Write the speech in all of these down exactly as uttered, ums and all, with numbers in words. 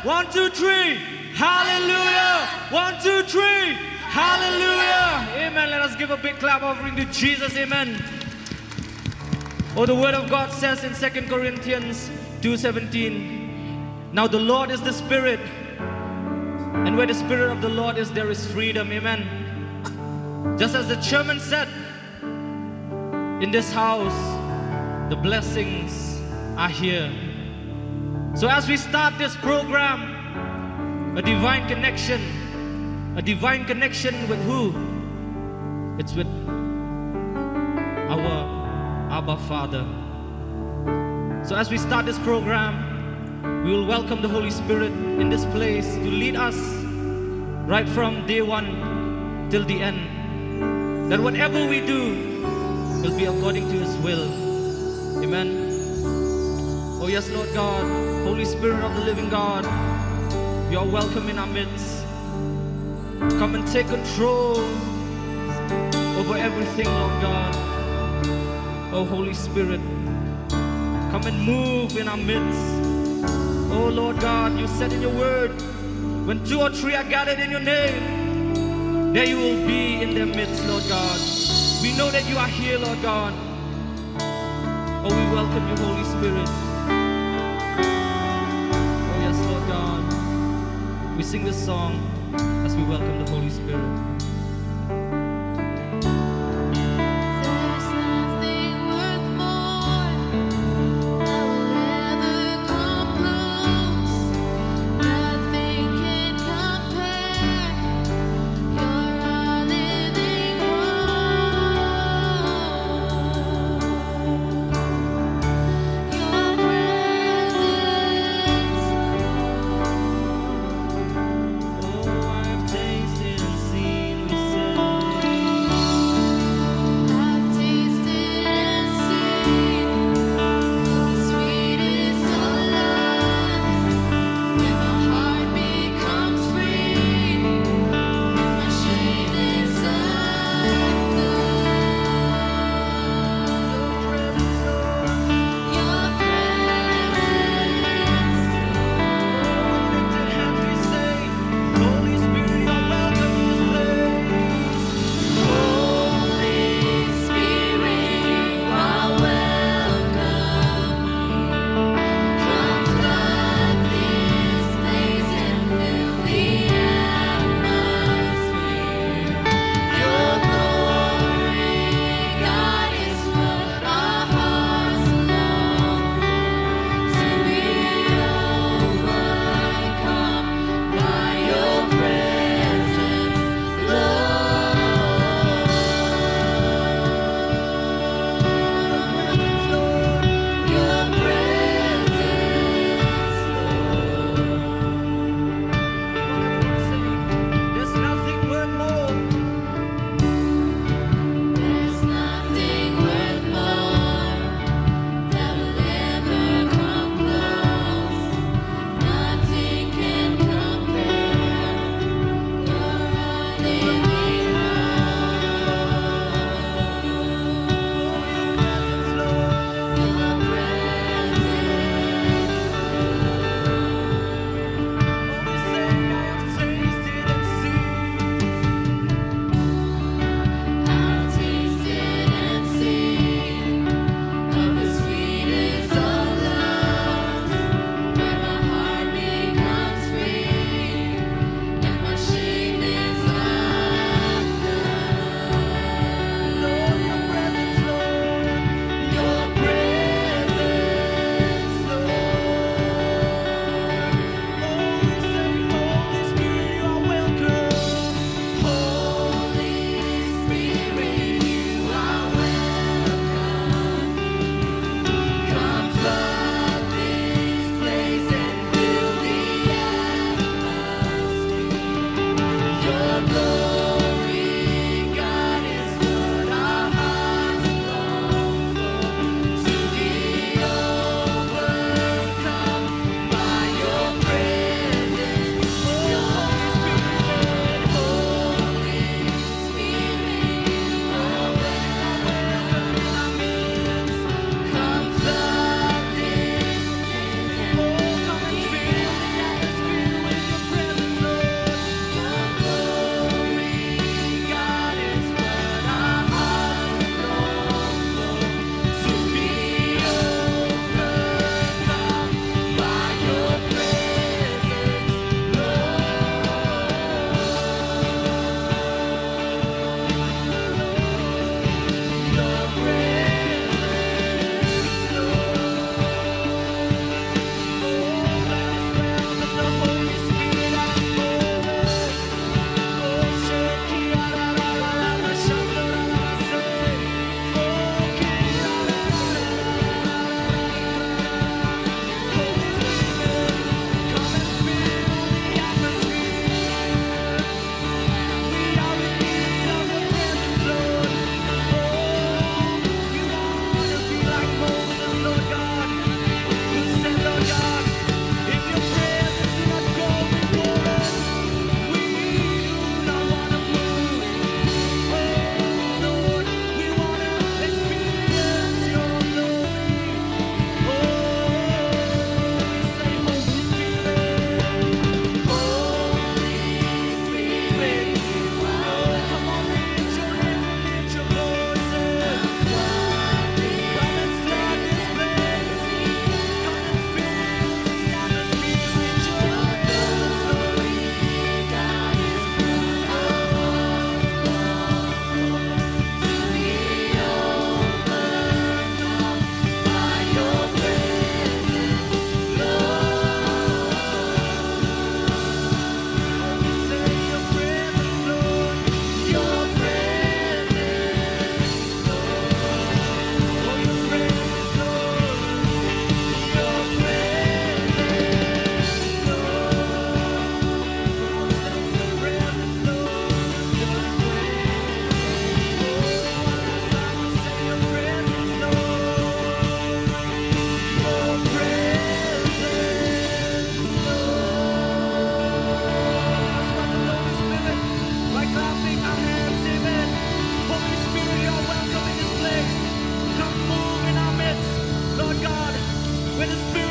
One, two, three. Hallelujah. One, two, three. Hallelujah. Amen. Let us give a big clap offering to Jesus. Amen. Oh, the word of God says in Second Corinthians two seventeen, "Now the Lord is the Spirit, and where the Spirit of the Lord is, there is freedom." Amen. Just as the chairman said, in this house, the blessings are here. So as we start this program, a divine connection, a divine connection with who? It's with our Abba Father. So as we start this program, we will welcome the Holy Spirit in this place to lead us right from day one till the end. That whatever we do will be according to His will. Amen. Oh yes, Lord God, Holy Spirit of the living God, you are welcome in our midst. Come and take control over everything, Lord God. Oh, Holy Spirit, come and move in our midst. Oh, Lord God, you said in your word, "When two or three are gathered in your name, there you will be in their midst, Lord God." We know that you are here, Lord God. Oh, we welcome you, Holy Spirit. Oh, yes, Lord God. We sing this song as we welcome the Holy Spirit. There's nothing worth more that will ever come close. Nothing can compare. You're our living hope. Your presence, Lord. Oh, I've tasted and seen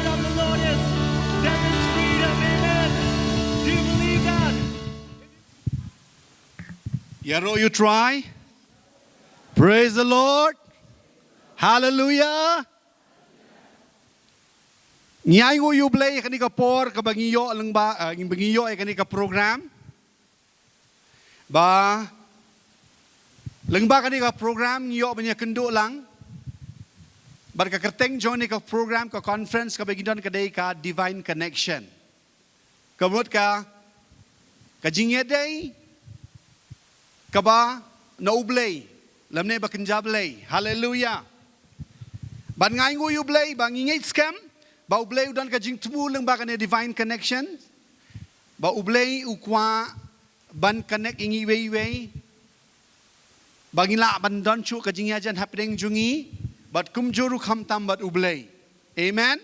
Of the Lord is, there is freedom. Amen. Do you believe that? Ïaroh ïa U Trai. Praise the Lord. Hallelujah. Ngi ainguh ïa U Blei ïa kane ka por kaba ngi ïoh lyngba, eh, ba ngi ïoh ïa kane ka program. Ba lyngba kane ka program ngi ïoh ban ïakynduh lang bad ka kyrteng jong kane ka program, ka conference kaba ngi don ka dei ka Divine Connection. Ka mut ka, ka jingïadei kaba na U Blei lymne ba kynja Blei. Haleluya. Bad nga ainguh ïa U Blei ba ngi ngeit skhem ba U Blei u don ka jingthmu lyngba kane Divine Connection, ba U Blei u kwah ban connect ïa ngi iwei iwei, ba ngin lah ban don shuh ka jingïajan hapdeng jong ngi bad kumjuh ruh khamtam bad U Blei. Amen.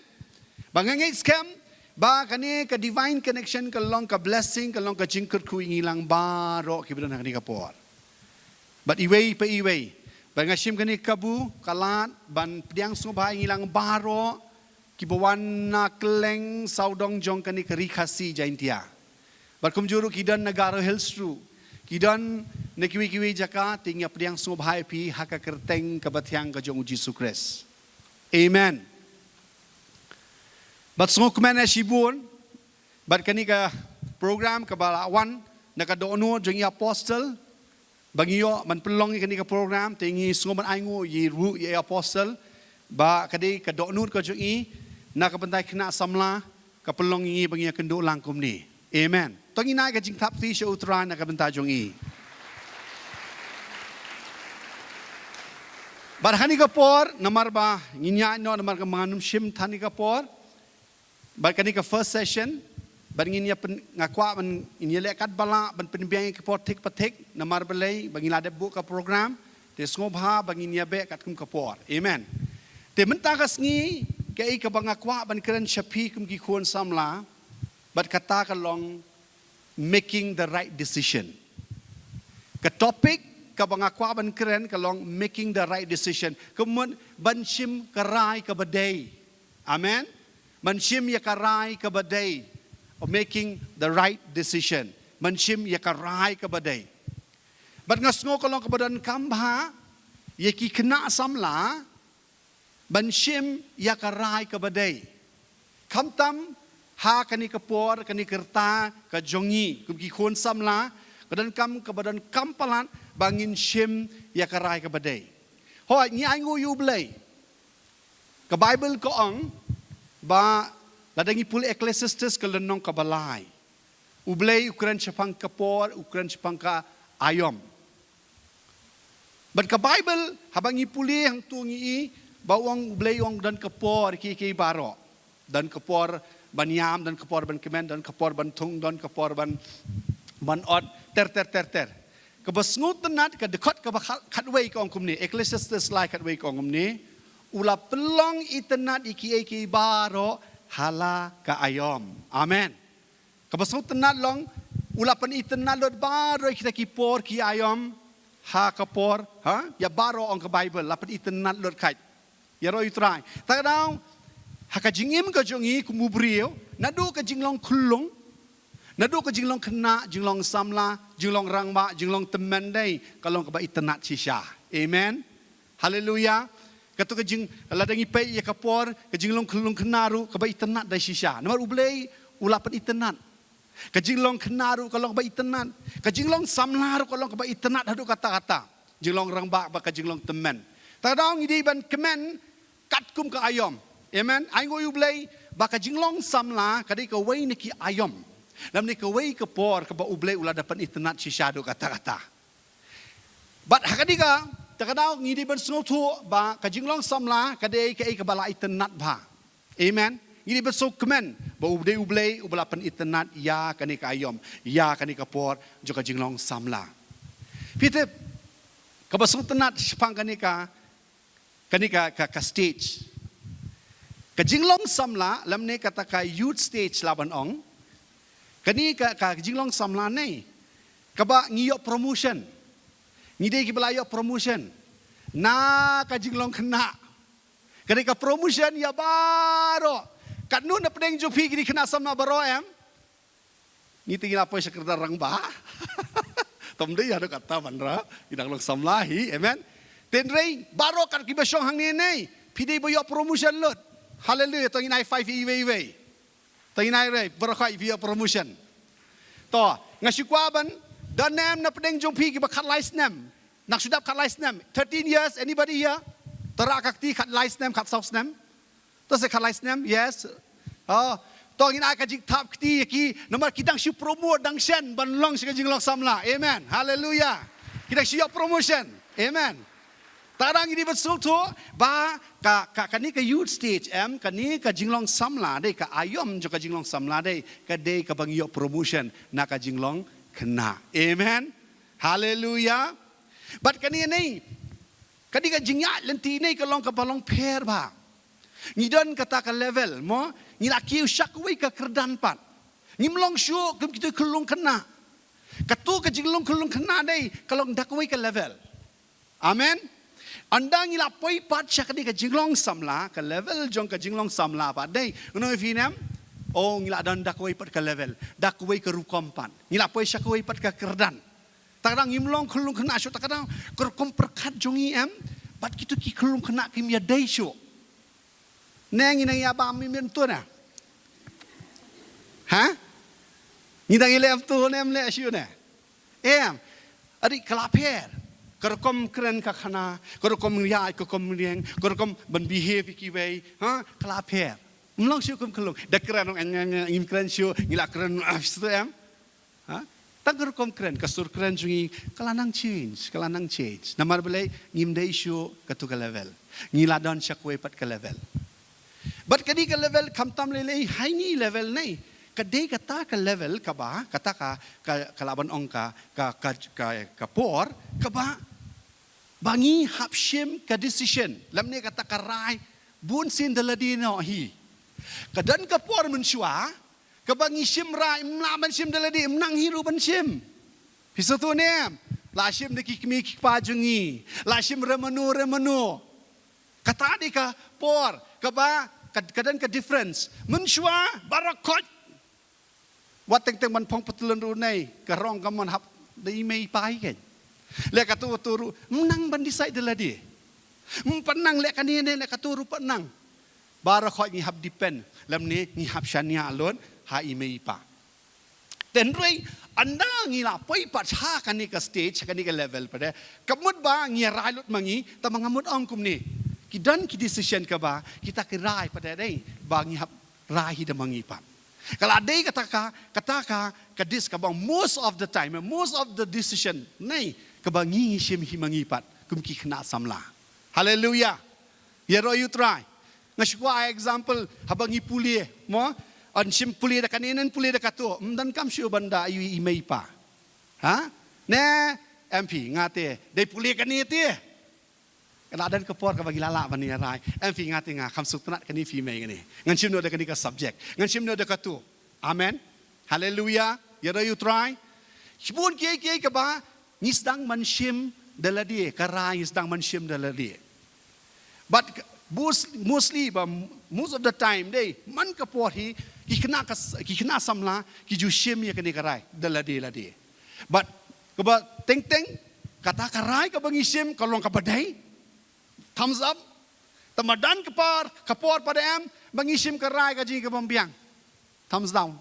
Ba nga ngeit skhem ba kane ka Divine Connection ka long ka blessing, ka long ka jingkyrkhu ïa ngi lang baroh kiba don ha kane ka por. Bad iwei pa iwei, bad nga shim kane ka kabu ka lad ban pdiang sngewbha ïa ngi lang baroh kiba wan na kylleng sawdong jong kane ka Ri Khasi Jaintia. Bad kumjuh ruh ki don na Garo Hills ruh, ki don na kiwei kiwei jaka, te ngi ïa pdiang sngewbha ïa phi ha ka kyrteng kaba thiang ka jong U Jisu Khrist. Amen. Bad sngewkmen ïa shibun bad kane ka program kaba la wan na ka dohnud jong i apostol, ba ngi ïoh ban pynlong ïa kane ka program, te ngi sngew ban ainguh ïa ruh ïa i apostol ba ka dei ka dohnud ka jong i na ka bynta ki khynnah samla, ka pynlong ïa ngi ba ngi ïakynduh lang kumne. Amen. To ngin ai ka jingthap kti sha U Trai na ka bynta jong i. Bad ha kane ka por, namar ba ngin ïaid noh, namar ka ba ngan ym shim than ïa ka por. Bad kane ka first session, bad ngin ïa pyn-, nga kwah ban ngin ïa leh katba lah ban pynbiang ïa ka por thik pa thik, namar balei ba ngi la dep buh ka program, te sngewbha ba ngin ïa beh katkum ka por. Amen. Te mynta ka sngi, kaei kaba nga kwah ban kren sha phi kum ki khun samla, bad kata ka long making the right decision. Ka topic kaba nga kwah ban kren ka long making the right decision. Ka mut ban shim ka rai kaba dei. Amen. Ban shim ïa ka rai kaba dei. Or making the right decision. Ban shim ïa ka rai kaba dei. Bad nga sngew ka long kaba donkam bha ïa ki khynnah samla ban shim ïa ka rai kaba dei. Khamtam ha kane ka por, kane ka rta ka jong ngi kum ki khun samla, ka donkam, kaba donkam palat ba ngin shim ïa ka rai kaba dei. Hooid, ngi ainguh ïa U Blei. Ka Baibl ka ong ba lada ngi pule Ecclesiastes ka lynnong kaba lai, U Blei u kren shaphang ka por, u kren shaphang ka aïom. Bad ka Baibl, haba ngi pule hangto ngi i ba u ong, U Blei u ong don ka por kiei kiei baroh. Don ka por ban ïam, don ka por ban kmen, don ka por ban thung, don ka por ban, ban ot, ter, ter, ter, ter. Kaba sngewtynnat, ka dkhot kaba kha-, khatwei ka ong kumne, Ecclesiastes lai khatwei ka ong kumne: U la pynlong itynnad ïa kiei kiei baroh ha la ka aïom. Amen. Kaba sngewtynnat long, u la pynitynnad lut baroh kita ki por ki aïom ha ka por, ha? Ïa baroh, ong ka Baibl, la pynitynnad lut kheit. Ïaroh ïa U Trai. Te ka daw, ha ka jingim ka jong ngi kum u briew, naduh ka jinglong khyllung, naduh ka jinglong khynnah, jinglong samla, jinglong rangbah, jinglong tymmen, dei ka long kaba itynnad shisha. Amen. Haleluya. Kato ka jing, lada ngi peit ïa ka por, ka jinglong khyllung khynnah ruh kaba itynnad da shisha. Namar U Blei u la pynitynnad. Ka jinglong khynnah ruh ka long kaba itynnad. Ka jinglong samla ruh ka long kaba itynnad haduh katta katta. Jinglong rangbah bad ka jinglong tymmen. Te ka daw ngi dei ban kmen katkum ka aïom. Amen. Ainguh ïa U Blei ba ka jinglong samla ka dei kawei na ki aïom, lymne kawei ka por kaba U Blei u la da pynitynnad shisha haduh katta katta. Bad ha kane ka, te ka daw ngi dei ban sngewthuh ba ka jinglong samla ka dei kaei kaba la itynnad bha. Amen. Ngi dei ban sngewkmen ba U Blei, U Blei uba la pynitynnad ïa kane ka aïom, ïa kane ka por jong ka jinglong samla. Phi tip, kaba sngewtynnat shaphang kane ka, kane ka, ka, ka stage, ka jinglong samla, lymne kata ka youth stage lah ban ong. Kane ka, ka jinglong samla ne, kaba ngi ïoh promotion. Ngi dei kiba la ïoh promotion na ka jinglong khynnah. Ka dei ka promotion ïa baroh. Katno na pdeng jong phi ki dei khynnah samla baroh em? Ngi te ngi la poi sha kyrdan rangbah. Tam dei ïa kata ban ra, ngi dang long samla hi, amen. Tynrai baroh kat kiba shong hangne ne, phi dei ba ïoh promotion lut. Haleluia, to ngin ai five iwei iwei. To ngin ai re, baroh kat phi ïoh promotion. To, nga shu kwah ban, don em na pdeng jong phi kiba khatlai snem? Nang shu dap khatlai snem. Thirteen years, anybody here? To rah ka kti, khatlai snem, khatsaw snem. To se khatlai snem, yes. Oh, to ngin ai ka jingthap kti ïa ki, namar ki dang shu promote dang shen ban long sha ka jinglong samla. Amen. Haleluia. Ki dang shu ïoh promotion. Amen. Te ngi dei ban sngewthuh ba ka, ka, kane ka youth stage em, kane ka jinglong samla dei, ka aïom jong ka jinglong samla dei, ka dei kaba ngi ïoh promotion na ka jinglong khynnah. Amen. Haleluia. Bad kane ne, ka dei ka jingïaid lynti ne ka long kaba long pher bha. Ngi don kata ka level mo, ngi la kiew sha kawei ka kyrdan pat. Ngim long shuh kum kito ki khyllung khynnah. Kato ka jinglong khyllung khynnah dei ka long da kawei ka level. Amen. Ynda ngi la poi pat sha kane ka jinglong samla, ka level jong ka jinglong samla pat dei, ngi ong ïa phi ne em? Oh, ngi la don da kawei pat ka level, da kawei ka rukom pat. Ngi la poi sha kawei pat ka kyrdan. Te ngi dang ngim long khyllung khynnah shuh, te ngi dang ka rukom pyrkhat jong ngi em, bad kito ki khyllung khynnah kim ïadei shuh. Ne ngi nang ïa bam mynta ne? Ha? Ngi dang ïa leh em tu ne em leh shuh ne? Em. Adi ka la pher. Ka rukom kren ka khana, ka rukom ïaid, ka rukom riang, ka rukom ban behave ïa kiwei, ha? Ka la pher. Ym long shuh kum khyllung. Da kren ong, eh, eh, eh, ngim kren shuh, ngi la kren, ah, shuh em. Ha? Tang ka rukom kren, ka sur kren jong ngi, ka la nang change, ka la nang change. Namar balei? Ngim dei shuh kato ka level. Ngi la don sha kawei pat ka level. Bad kane ka level khamtam lei lei ha ine i level ne, ka dei kata ka level kaba, kata ka, ka, ka lah ban ong ka, ka, ka, ka, ka por kaba, ba ngi hap shim ka decision, lymne kata ka rai, bun sien da lade noh hi. Ka don ka por mynshuwa kaba ngi shim rai, ym lah ban shim da lade, ym nang hi ruh ban shim. Phi sngewthuh ne em? La shim da ki kmie ki kpa jong ngi, la shim re mano re mano. Kata dei ka por kaba ka, ka don ka difference. Mynshuwa baroh khoit, wat teng teng ban phong patlun ruh ne, ka rong ka mon hap da i mei i pa hi kein. Leh kato kato ruh ym nang ban decide da lade. Ym pat nang leh kane ne, leh kato ruh pat nang. Baroh khoit ngi hap depend, lymne ngi hap shaniah lut ha i mei i pa. Hynrei ynda ngi la poi pat ha kane ka stage, ha kane ka level pat de, ka mut ba ngi rai lut ma ngi, tangba nga mut ong kumne, ki don ki decision kaba kita ki rai pat de, dei ba ngi hap rai hi da ma ngi pat. Ka la dei kata ka, kata ka, ka dis kaba most of the time, most of the decision ne kaba ngi ngi shim hi ma ngi pat kum ki khynnah samla. Haleluia. Ïaroh ïa U Trai. Nga shu kwah ai example, haba ngi pule mo, yn shim pule da kane ne yn pule da kato, ym donkam shuh ban da ïa i mei i pa. Ha? Ne, em phi, nga te dei pule kane te. Ka la don ka por kaba ngi la lah ban ïa rai. Em phi, nga te nga kham sngewtynnat kane phi mei kane. Ngan shim noh da kane ka subject, ngan shim noh da kato. Amen. Haleluia. Ïaroh ïa U Trai. Shibun kiei kiei kaba ngi sdang ban shim da lade, ka rai ngi sdang ban shim da lade. But most, mostly ba, most of the time dei, man ka por hi, ki khynnah ka, ki khynnah samla ki ju shim ïa kane ka rai da lade lade. But kaba teng teng, kata ka rai kaba ngi shim ka long kaba dei. Thumbs up. Tangba don ka por, ka por pat de em ba ngi shim ka rai ka jingim kaba biang. Thumbs down.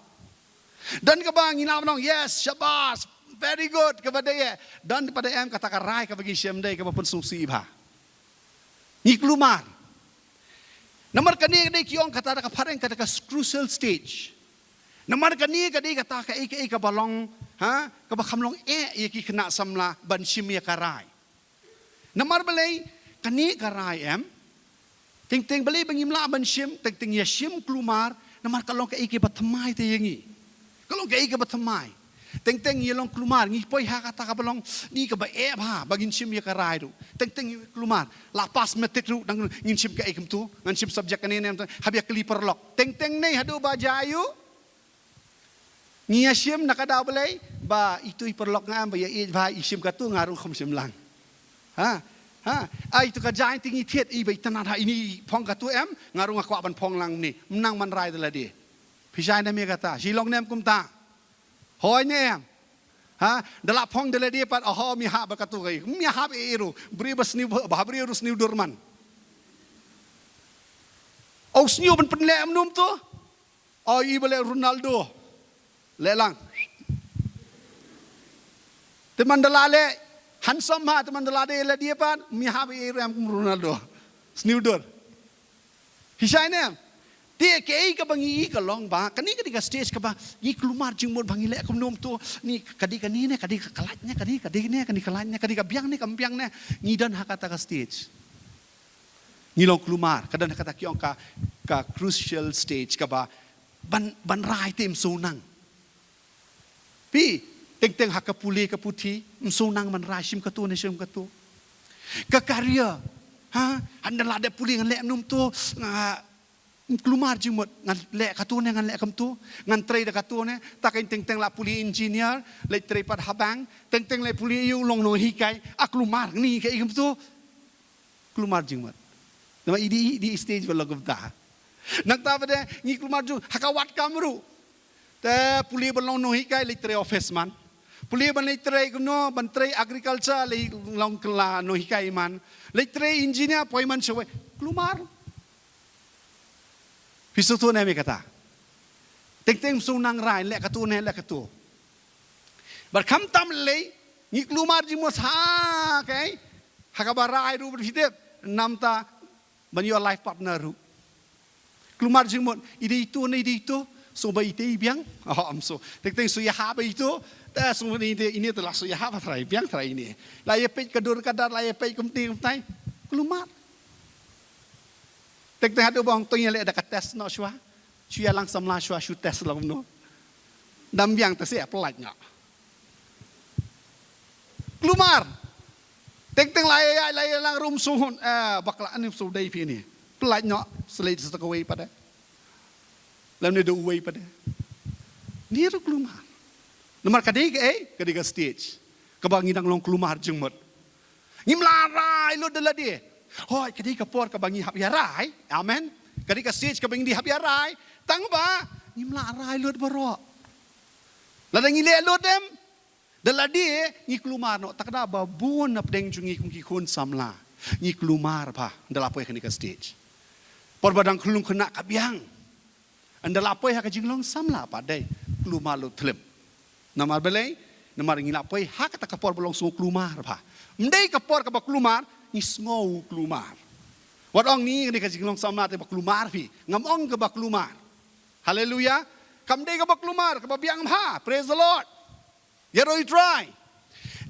Don kaba ngi lah ban ong, yes, shabash, very good, kaba dei eh. Don pat de em kata ka rai kaba ngi shim dei kaba pynsngewsih bha. Ngi kulmar. Namar kane ka dei, ki ong kata da ka phareng kata ka crucial stage. Namar kane ka dei kata kaei kaei kaba long, ha, kaba kham long eh ïa ki khynnah samla ban shim ïa ka rai. Namar balei? Kane ka rai em, teng teng balei ba ngim lah ban shim, teng teng ïa shim kulmar, namar ka long kaei kaba thymmai te ïa ngi. Ka long kaei kaba thymmai. Teng teng ïa long kulmar, ngi poi ha kata kaba long, ni kaba eh bha ba ngin shim ïa ka rai ruh. Teng teng ïa kulmar, la pass matric ruh dang ngin shim kaei kumto, ngan shim subject kane ne, hap ïa kylli paralok. Teng teng ne haduh ba jia aïu, ngi ïa shim na ka daw balei? Ba itu i paralok nga em ba ïa ïeit bha, i shim katu, nga ruh kham shim lang. Ha? Ha, ai tu ka jaiñ te ngi thied i ba i tynnad ha ini i phong katu em, nga ruh nga kwah ban phong lang ni, mynta man rai da lade. Phi shai ne em ïa kata, shi long ne em kumta. Hoi ne em. Ha, da la phong da lade pat, oho, mi hap ba katu kai. Mi hap e ero, bri ba sniew ba, ba bri ero sniew dur man. Au sniew ban pynleh mynno to. Au i ba leh Ronaldo. Leh lang. Te man da la leh handsome ha, te man da la dei leh dei pat, mi hap e ero em kum Ronaldo. Sniew dur. Hi shai ne. Te kaei kaba ngi i ka long ba kane ka dei ka stage kaba ngi kulmar jingmut ba ngi leh kumno to, ni ka dei kane ne, ka dei ka lait ne, ka dei ka dei ne, kane ka lait ne, ka dei ka biang ne, kam biang ne. Ngi don ha kata ka stage. Ngi long kulmar, ka don ha kata ki ong ka, ka crucial stage kaba ban, ban rai te ym shu nang. Phi, teng teng ha ka pule ka puthi, ym shu nang ban rai shim katu ne shim katu. Ka career, ha, hynda la dep pule ngan leh mynno to, nga kulmar jingmut, ngan leh katu ne ngan leh kumtu, ngan trei da katu ne, ta ka teng teng la pule engineer, leit trei pat ha bank, teng teng leh pule ïa u long nonghikai, a kulmar ni kaei kumtu. Kulmar jingmut. Namar i dei, i dei stage ba long kumta. Nangta pat de ngi kulmar jingmut ha ka wad kam ruh. Te pule ban long nonghikai leit trei office man. Pule ban leit trei kumno, ban trei agriculture leit long kylla nonghikai man. Leit trei engineer poi man shawei. Kulmar. Phi sngewthuh ne em ïa kata. Teng teng ym shu nang rai leh katu ne leh katu. Bad khamtam lei, ngi kulmar jingmut ha kaei, ha kaba rai ruh bad phi tip, namta ban ïoh life partner ruh. Kulmar jingmut, i dei ito ne i dei ito, shu ba ite i biang, oh, ym shu. Teng teng shu ïahap ba ito, te shu ba ite, ine te la shu ïahap ba trai biang trai ine. La ïa peit ka dur ka dar, la ïa peit kumne kumtai. Kulmar. Teng teng haduh ba ong to ïaleh da ka test noh shuwa. Shu ïalang samla shuwa shu test long no. Dam biang te se pynlait noh. Kulmar. Teng teng la ïa, la ïalang rum suhun, eh, bakla ani shu dei phi ni. Pynlait noh, seleit sa kawei pat de. Lymne da uwei pat de. Ni ruh kulmar. Namar ka dei kaei, ka dei ka stage. Kaba ngi dang long kulmar jingmut. Ngim lah rai lut da lade. Hooid, ka dei ka por kaba ngi hap ïa rai. Amen. Ka dei ka stage kaba ngi dei hap ïa rai. Tang ba ngim lah rai lut baroh. Lada ngi leh lut em, da lade ngi kulmar noh, ta ka daw ba bun na pdeng jong ngi kum ki khun samla. Ngi kulmar bha, da la poi kane ka stage. Por ba dang khlung khynnah ka biang. Ynda la poi ha ka jinglong samla pat dei kulmar lut thlem. Namar balei, namar ngi la poi ha kata ka por ba long shu kulmar bha. Ym dei ka por kaba kulmar, ngi sngew kulmar. Wat ong ni, ni ka jinglong samla te ba kulmar phi. Ngam ong kaba kulmar. Haleluya. Kam dei kaba kulmar, kaba biang bha. Praise the Lord. Ïaroh i trai.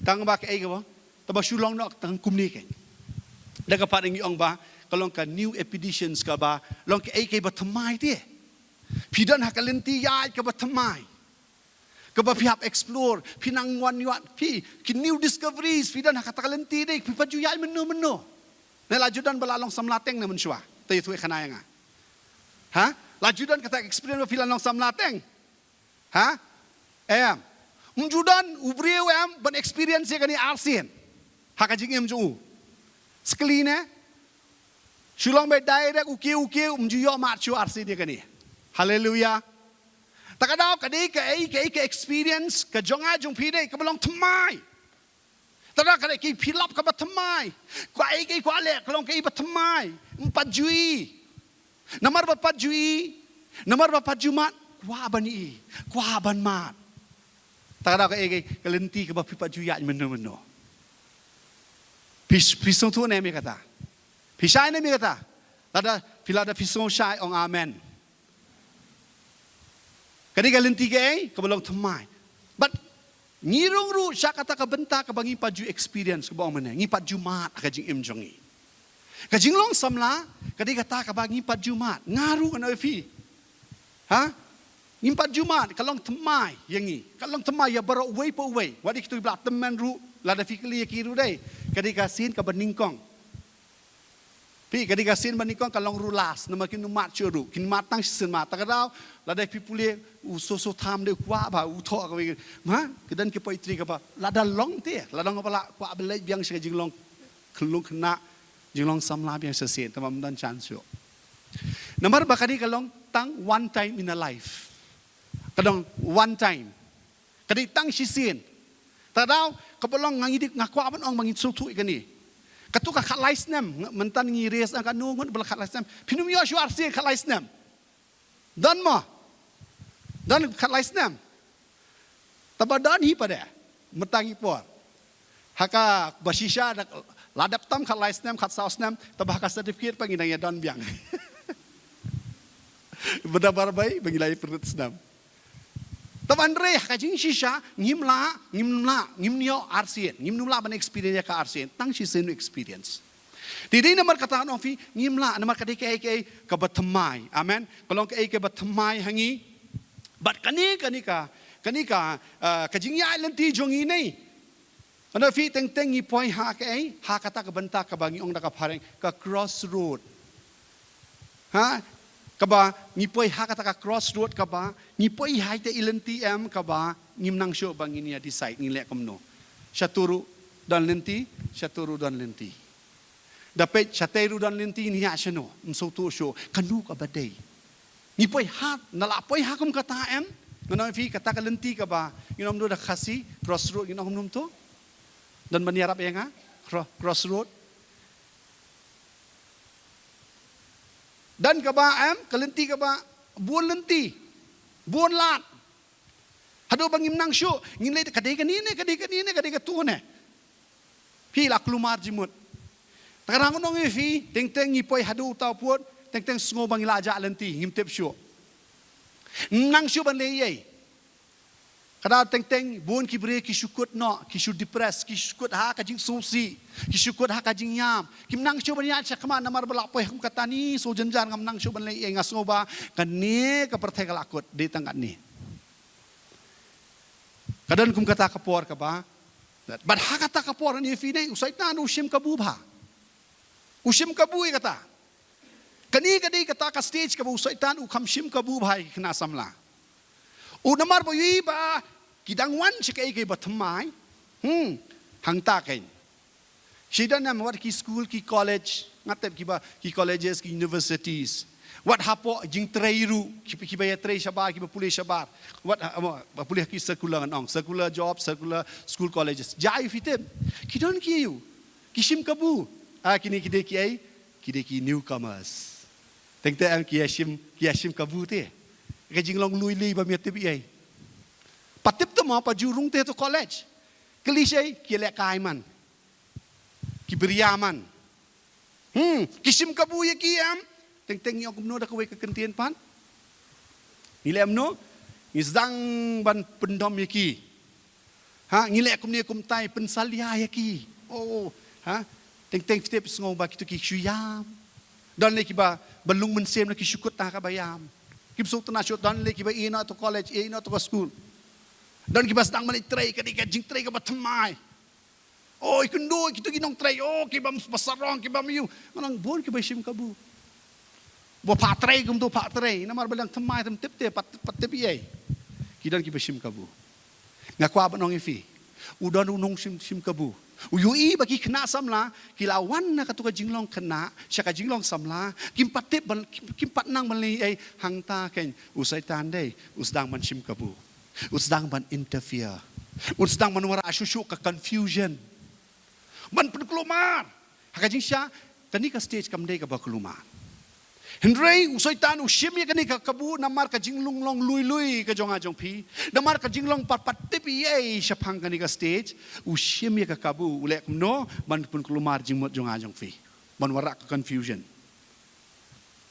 Tang ba kaei kaba, tang ba shu long noh tang kumne kein. Da ka pat ngi ong ba ka long ka new editions kaba long kaei kaei ba thymmai te. Phi don ha ka lynti ïaid kaba thymmai. Kaba phi hap explore, phi nang wan ïaid, phi ki new discoveries, phi don ha kata ka lynti dei, phi pat ju ïaid mynno mynno. Ne la ju don ba la long samla teng ne mynshuwa. Te ïathuh khana ïa nga. Ha? La ju don kata experience ba phi la long samla teng. Ha? Em. Ym ju don u briew em ban experience ïa kane arsien ha ka jingim jong u. Skli ne? Shu long ba direct u kiew u kiew, ym ju ïoh mad shuh arsien ïa kane. Haleluya. Ta ka daw ka dei kaei kaei ka experience ka jong nga jong phi dei kaba long thymmai. Ta ka dei kaei phi lap kaba thymmai. Kaei kaei kwah leh ka long kaei ba thymmai. Ym pat ju i. Namar ba pat ju i. Namar ba pat ju mad. Kwah ban i. Kwah ban mad. Ta ka dei kaei kaei ka lynti kaba phi pat ju ïaid mynno mynno. Phi, phi sngewthuh ne em ïa kata. Phi shai ne em ïa kata. Lada, phi lada phi sngew shai ong amen. Ka dei ka lynti kaei, kaba long thymmai. But ngi rung ruh sha kata ka bynta kaba ngi pat ju experience kaba ong mynne, ngi pat ju mad ha ka jingim jong ngi. Ka jinglong samla, ka dei kata kaba ngi pat ju mad, nga ruh ngan ong ïa phi. Ha? Ngim pat ju mad, ka long thymmai ïa ngi. Ka long thymmai ïa baroh uwei pa uwei. Wat ïa kito kiba la tymmen ruh, lada phi kylli ïa ki ruh dei. Ka dei ka sien kaba nyngkong. Phi, ka dei ka sien ba nyngkong ka long ruh last, namar kin ym mad shuh ruh, kin mad tang shisien mad. Ta ka daw, lada phi pule u so so tham dei u kwah ba u thoh kawei. Ma, ki don ki poetry kaba lada long te, lada long ba la kwah ba leit biang sha ka jinglong. Khlung khynnah, jinglong samla biang shisien, tangba ym don chance shuh. Namar ba kane ka long tang one time in a life. Ka long one time. Ka dei tang shisien. Te daw, kaba long nga ngi dik nga kwah ban ong ba ngin sngewthuh ïa kane. Kato ka khatlai snem, nga, mynta ngi raise ïa kano ngut ba la khatlai snem. Phin ym ïoh shuh arsien khatlai snem. Don mo? Don khatlai snem. Tangba don hi pat de. Mynta ngi por. Ha kaba shisha da la dep tam khatlai snem, khatsaw snem, tangba ha ka certificate pat ngi dang ïa don biang. Ba da bar bai, ba ngi la ïa pynrit snem. Tangba hynrei ha ka jingshisha, ngim lah, ngim lah, ngim ïoh arsien, ngim lah ban experience ïa ka arsien, tang shisien u experience. Te dei namar kata ngan ong ïa phi, ngim lah, namar ka dei kaei kaei kaba thymmai. Amen. Ka long kaei kaba thymmai ha ngi. Bad kane, kane ka, kane ka, ah, ka jingïaid lynti jong ngi ne. Ngan ong ïa phi, teng teng ngi poi ha kaei, ha kata ka bynta kaba ngi ong da ka phareng, ka crossroad. Ha? Kaba ngi poi ha kata ka crossroad kaba, ngi poi ha ita i lynti em kaba, ngim nang shuh ba ngin ïa decide, ngin leh kumno. Shato ruh don lynti, shato ruh don lynti. Da peit shatei ruh don lynti, ngin ïa shano, ym sngewthuh shuh, kano kaba dei. Ngi poi ha, ngi la poi ha kum kata em, ngan ong ïa phi kata ka lynti kaba, ngin ong kumno da Khasi, crossroad, ngin ong kumno to. Don ban ïarap ïa nga, cro-, crossroad. Don kaba em, ka lynti kaba, bun lynti, bun lad. Haduh ba ngim nang shuh, ngin leh ka dei kane ne, ka dei kane ne, ka dei kato ne. Phi la kulmar jingmut. Te ka dang ngan ong ïa phi, teng teng ngi poi haduh uta u pud, teng teng sngew ba ngi la jah lynti, ngim tip shuh. Ngim nang shuh ban leh ei ei. Ka dang teng teng, bun ki briew ki shu kut noh, ki shu depress, ki shu kut ha ka jingsngewsih, ki shu kut ha ka jingïap. Kim nang shuh ban ïaid shakhmat namar ba la poi ha kum kata ne, shu jynjar ngam nang shuh ban leh ei ei, nga sngew ba kane ka pyrthei ka la kut, dei tang katne. Ka don kum kata ka por kaba. Bad ha kata ka por ngan ong ïa phi ne, u Soitan u shim kabu bha. U shim kabu ïa kata. Kane ka dei kata ka stage kaba u Soitan u kham shim kabu bha ïa ki khynnah samla. U namar ba u ïohi ba ki dang wan sha kaei kaei ba thymmai. Hmm. Hangta kein. Shi don em wat ki school, ki college, nga tip kiba, ki colleges, ki universities. Wat hapoh jingtrei ruh, ki, kiba ïatrei shabar, kiba pule shabar. Wat ha, mo, ba pule ha ki secular ngan ong, secular job, secular school, colleges. Jia ïa phi tip. Ki don ki ïa u. Ki shim kabu. Ah, kine ki dei kiei, ki dei ki newcomers. Teng teng em ki ïa shim, ki ïa shim kabu te. Ka jinglong lui lui bym ïa tip ei ei. Pat tip te mo, pat ju rung te to college. Kylli shai, ki lehkai man. Ki briew man. Hmm, ki shim kabu ïa ki em. Teng teng ngi ong kumno da kawei ka kyntien pat. Ngi leh kumno, ngi sdang ban pyndom ïa ki. Ha, ngi leh kumne kumtai pynsalia ïa ki. Oh, ha. Teng teng phi tip sngew ba kito ki shu ïam. Don lei kiba, ba lung mynsiem lei ki shu kut ha kaba ïam. Kim sngewtynnat shuh, don lei kiba ïeh noh to college, ïeh noh to ka school. Don kiba sdang ban leit trei, ka dei ka jingtrei kaba thymmai. Oh, i kynduh kito ki nongtrei, oh, kiba, ba sarong, kiba mih. Ngan ong bun kiba shim kabu. Ba phah trei kumto phah trei, namar ba dang thymmai te ym tip te, pat, pat tip ei ei. Ki don kiba shim kabu. Nga kwah ban ong ïa phi. U don u nongshim, shim kabu. U ïohi ba ki khynnah samla, ki la wan na kato ka jinglong khynnah, sha ka jinglong samla, kim pat tip ban, kim, kim pat nang ban leh ei ei, hangta kein, u Soitan dei, u sdang ban shim kabu. U sdang ban interfere. U sdang ban wanrah shuh shuh ka confusion. Ban pynkulmar. Ha ka jingshisha, kane ka stage kam dei kaba kulmar. Hynrei u Soitan u shim ïa kane ka kabu namar ka jinglong lui lui ka jong nga jong phi. Namar ka jinglong pat, pat tip ei ei shaphang kane ka stage. U shim ïa ka kabu, u leh kumno, ban pynkulmar jingmut jong nga jong phi. Ban wanrah ka confusion.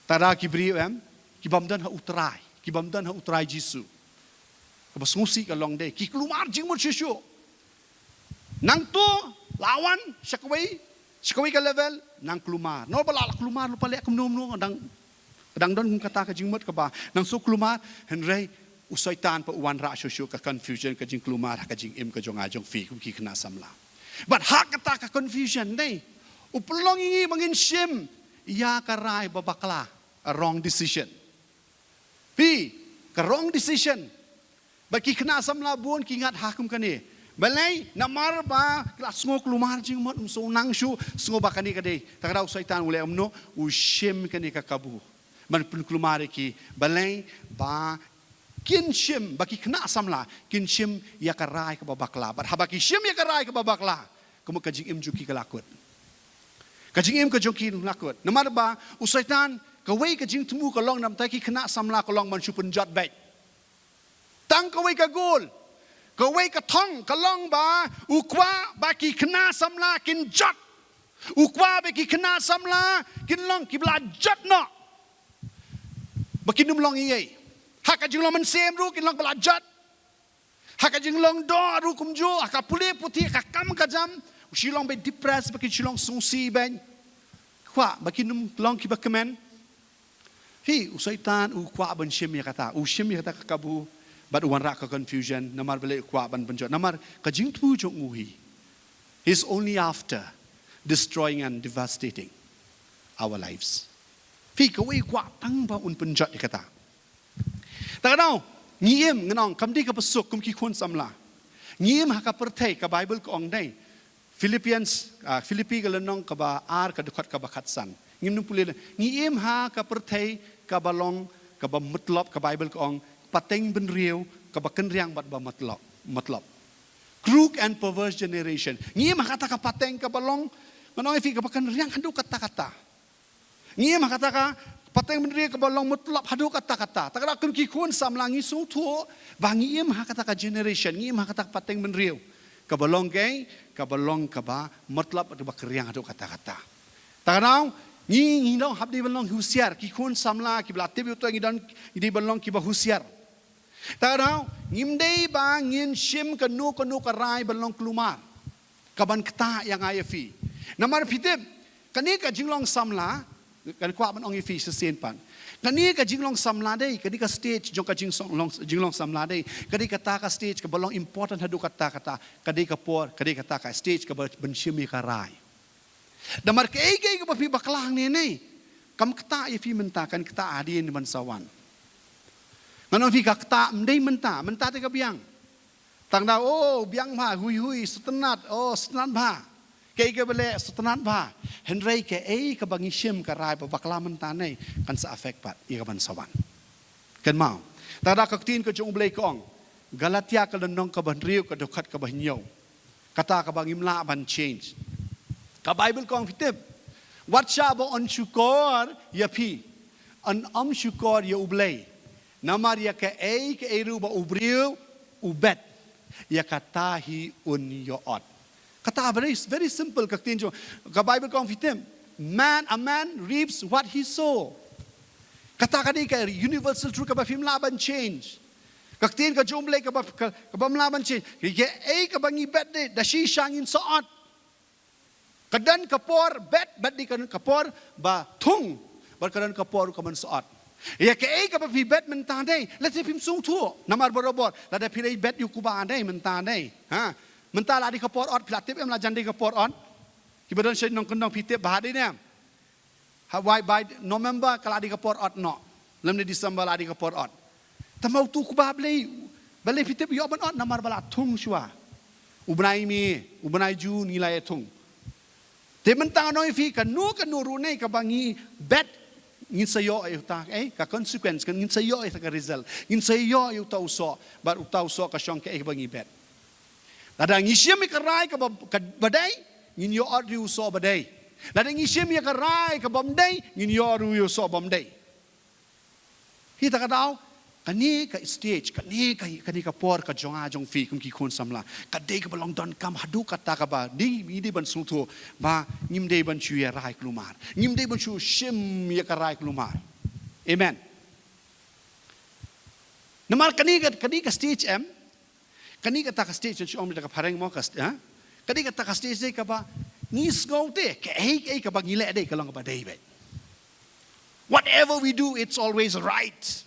Te da ki briew em, ki bym don ha u Trai, ki bym don ha u Trai Jisu. Kaba sngewsih ka long dei, ki kulmar jingmut shuh shuh. Nangta, la wan, sha kawei, sha kawei ka level, nang kulmar. Namar ba la kulmar lypa leh kumno kumno, dang, dang don kum kata ka jingmut kaba, nang shu kulmar, hynrei, u Soitan pat u wanrah shuh shuh ka confusion, ka jingkulmar, ka jingim ka jong nga jong phi, kum ki khynnah samla. Bad ha kata ka confusion, dei, u pynlong ïa ngi ba ngin shim, ïa ka rai ba bakla, a wrong decision. Phi, ka wrong decision. Bad ki khynnah samla bun ki ngat ha kum kane. Balei? Namar ba ki la sngew kulmar jingmut, ym sngewsih, sngewbha kane ka dei. Te ka daw u Soitan u leh kumno? U shim kane ka kabu ban pynkulmar ïa ki. Balei? Ba kin shim, ba ki khynnah samla kin shim ïa ka rai kaba bakla. Bad haba ki shim ïa ka rai kaba bakla, kumno ka jingim jong ki ka la kut. Ka jingim ka jong ki la kut. Namar ba u Soitan, kawei ka jingthmu ka long namar ki khynnah samla ka long ban shu pynjot beit. Tang kawei ka goal, kawei ka thong ka long ba u kwah ba ki khynnah samla kin jot. U kwah ba ki khynnah samla kin long kiba la jot noh. Ba kin ym long ei ei. Ha ka jinglong mynsiem ruh kin long ba la jot. Ha ka jinglong doh ruh kumjuh, ha ka pule puthi, ha ka kam ka jam, u shu long beit depressed, ba kin shu long sngewsih beit. Kwah ba kin ym long kiba kmen. Hi, u Soitan u kwah ban shim ïa kata, u shim ïa kata ka kabu, bad u wanrah ka confusion, namar balei? U kwah ban pynjot, namar ka jingthmu jong u hi. He's only after destroying and devastating our lives. Hi, kawei u kwah tang ba un pynjot ïa kata. Te ka daw, ngi im, ngan ong, kam dei kaba suk kum ki khun samla. Ngi im ha ka pyrthei, ka Bible ka ong dei. Philippians, ah, Philippi ka lynnong kaba ar, ka dkhot kaba khatsan. Ngim nym pule leh. Ngi im ha ka pyrthei kaba long, kaba matlop, ka Bible ka ong, pateng bynriew kaba kynriang bad ba matlop, matlop. Crooked and perverse generation. Ngi im ha kata ka pateng kaba long, ngan ong ïa phi, kaba kynriang haduh katta katta. Ngi im ha kata ka pateng bynriew kaba long matlop haduh katta katta. Te ka daw kum ki khun samla ngi sngewthuh ba ngi im ha kata ka generation, ngi im ha kata ka pateng bynriew kaba long kaei, kaba long kaba matlop, kaba kynriang haduh katta katta. Te ka daw ngi, ngi dang hap dei ban long husiar, ki khun samla kiba la tip ïa uta, ngi dang, ngi dei ban long kiba husiar. Te ka daw, ngim dei ba ngin shim kano kano ka rai ban long kulmar, kaban ktah ïa nga ïa phi. Namar phi tip, kane ka jinglong samla, kan kwah ban ong ïa phi shisien pat. Kane ka jinglong samla dei, kane ka stage jong ka jinglong, jinglong samla dei, ka dei kata ka stage kaba long important haduh katta katta, ka dei ka por, ka dei kata ka stage kaba ban shim ïa ka rai. Namar kaei kaei kaba phi bakla hangne ne, kam ktah ïa phi mynta, kan ktah hadien ban sa wan. Ngan ong ïa phi, ka ktah ym dei mynta, mynta te ka biang. Tang da, oh, biang bha, hui hui, sngewtynnat, oh, sngewtynnat bha. Kaei kaba leh, sngewtynnat bha. Hynrei kaei kaba ngi shim, ka rai ba bakla mynta ne, kan sa affect pat ïa kaban sa wan. Kynmaw. Tang da ka ktien ka jong U Blei ka ong, Galatia ka lynnong kaba hynriew, ka dkhot kaba hynñiew. Kata kaba ngim lah ban change. Ka Bible ka ong, phi tip, wat shah ba yn shukor ïa phi, yn ym shukor ïa U Blei. Namar ïa kaei kaei ruh ba u briew u bet, ïa kata hi un ïoh ot. Kata very, very simple ka ktien jong ka Bible ka ong, phi tip, man, a man reaps what he sow. Kata ka dei ka universal truth kaba phim lah ban change. Ka ktien ka jong U Blei kaba, ka, kaba ym lah ban change. Kaei kaei kaba ngi bet de, da shisha ngin sa ot. Ka don ka por bet, bad dei ka don ka por ba thung, bad ka don ka por kaban sa ot. Ïa kaei kaba phi bet mynta de, lada phim sngewthuh, namar barabor, lada phi dei bet ïa u kba de mynta de, ha? Mynta la dei ka por ot, phi la tip em la jan dei ka por ot? Kiba don sha nongkyndong, phi tip bha dei ne em? Ha, wai, bai November ka la dei ka por ot noh. Lymne December la dei ka por ot. Te ma utu u kba balei, balei phi tip ïoh ban ot? Namar ba la thung shuwa. U bnai May, u bnai June ngi la ïa thung. Te mynta ngan ong ïa phi, kano kano ruh ne kaba ngi bet, ngin sa ïoh ïa uta, eh, ka consequence, ngin sa ïoh ïa ka result, ngin sa ïoh ïa uta u soh, bad uta u soh ka shong kaei kaba ngi bet. Lada ngi shim ïa ka rai kaba, kaba dei, ngin ïoh ot ruh ïa u soh ba dei. Lada ngi shim ïa ka rai kaba ym dei, ngin ïoh ruh ïa u soh ba ym dei. Hi, te ka daw, kane ka stage, kane ka, kane ka por ka jong nga jong phi kum ki khun samla, ka dei kaba long donkam haduh katta kaba dei, ngi dei ban sngewthuh ba ngim dei ban shu ïa rai kulmar, ngim dei ban shu shim ïa ka rai kulmar. Amen. Namar kane ka, kane ka stage em, kane kata ka stage, shu ong da ka phareng mo ka st-, ha? Kane kata ka stage dei kaba ngi sngew te kaei kaei kaba ngi leh dei ka long kaba dei beit. Whatever we do, it's always right.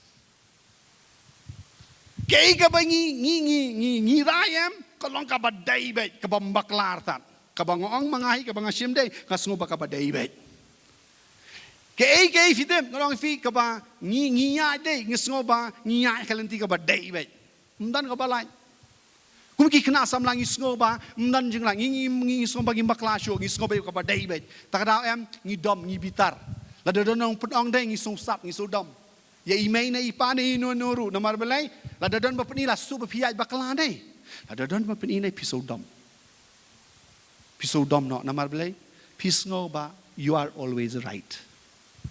Kaei kaba ngi, ngi, ngi, ngi, ngi rai em, ka long kaba dei beit, kaba ym bakla artat. Kaba nga ong ma nga hi, kaba nga shim dei, nga sngew ba kaba dei beit. Kaei kaei, phi tip, nga ong ïa phi, kaba ngi, ngi ïaid dei, nga sngew ba ngi ïaid ka lynti kaba dei beit. Ym don kaba lait. Kum ki khynnah samla ngi sngew ba ym don jinglah, ngi, ngi, ngi sngew ba ngi bakla shuh, ngi sngew ba ïa kaba dei beit. Te ka daw em, ngi dom, ngi bitar. Lada don nongpynong dei, ngi sngewsap, ngi sngewdom. Ïa i mei ne i pa ne ino ino ruh, namar balei? Lada don ba pyni la shu ba phi ïaid bakla dei. Lada don ba pyni ne phi sngewdom. Phi sngewdom noh, namar balei? Phi sngew ba you are always right.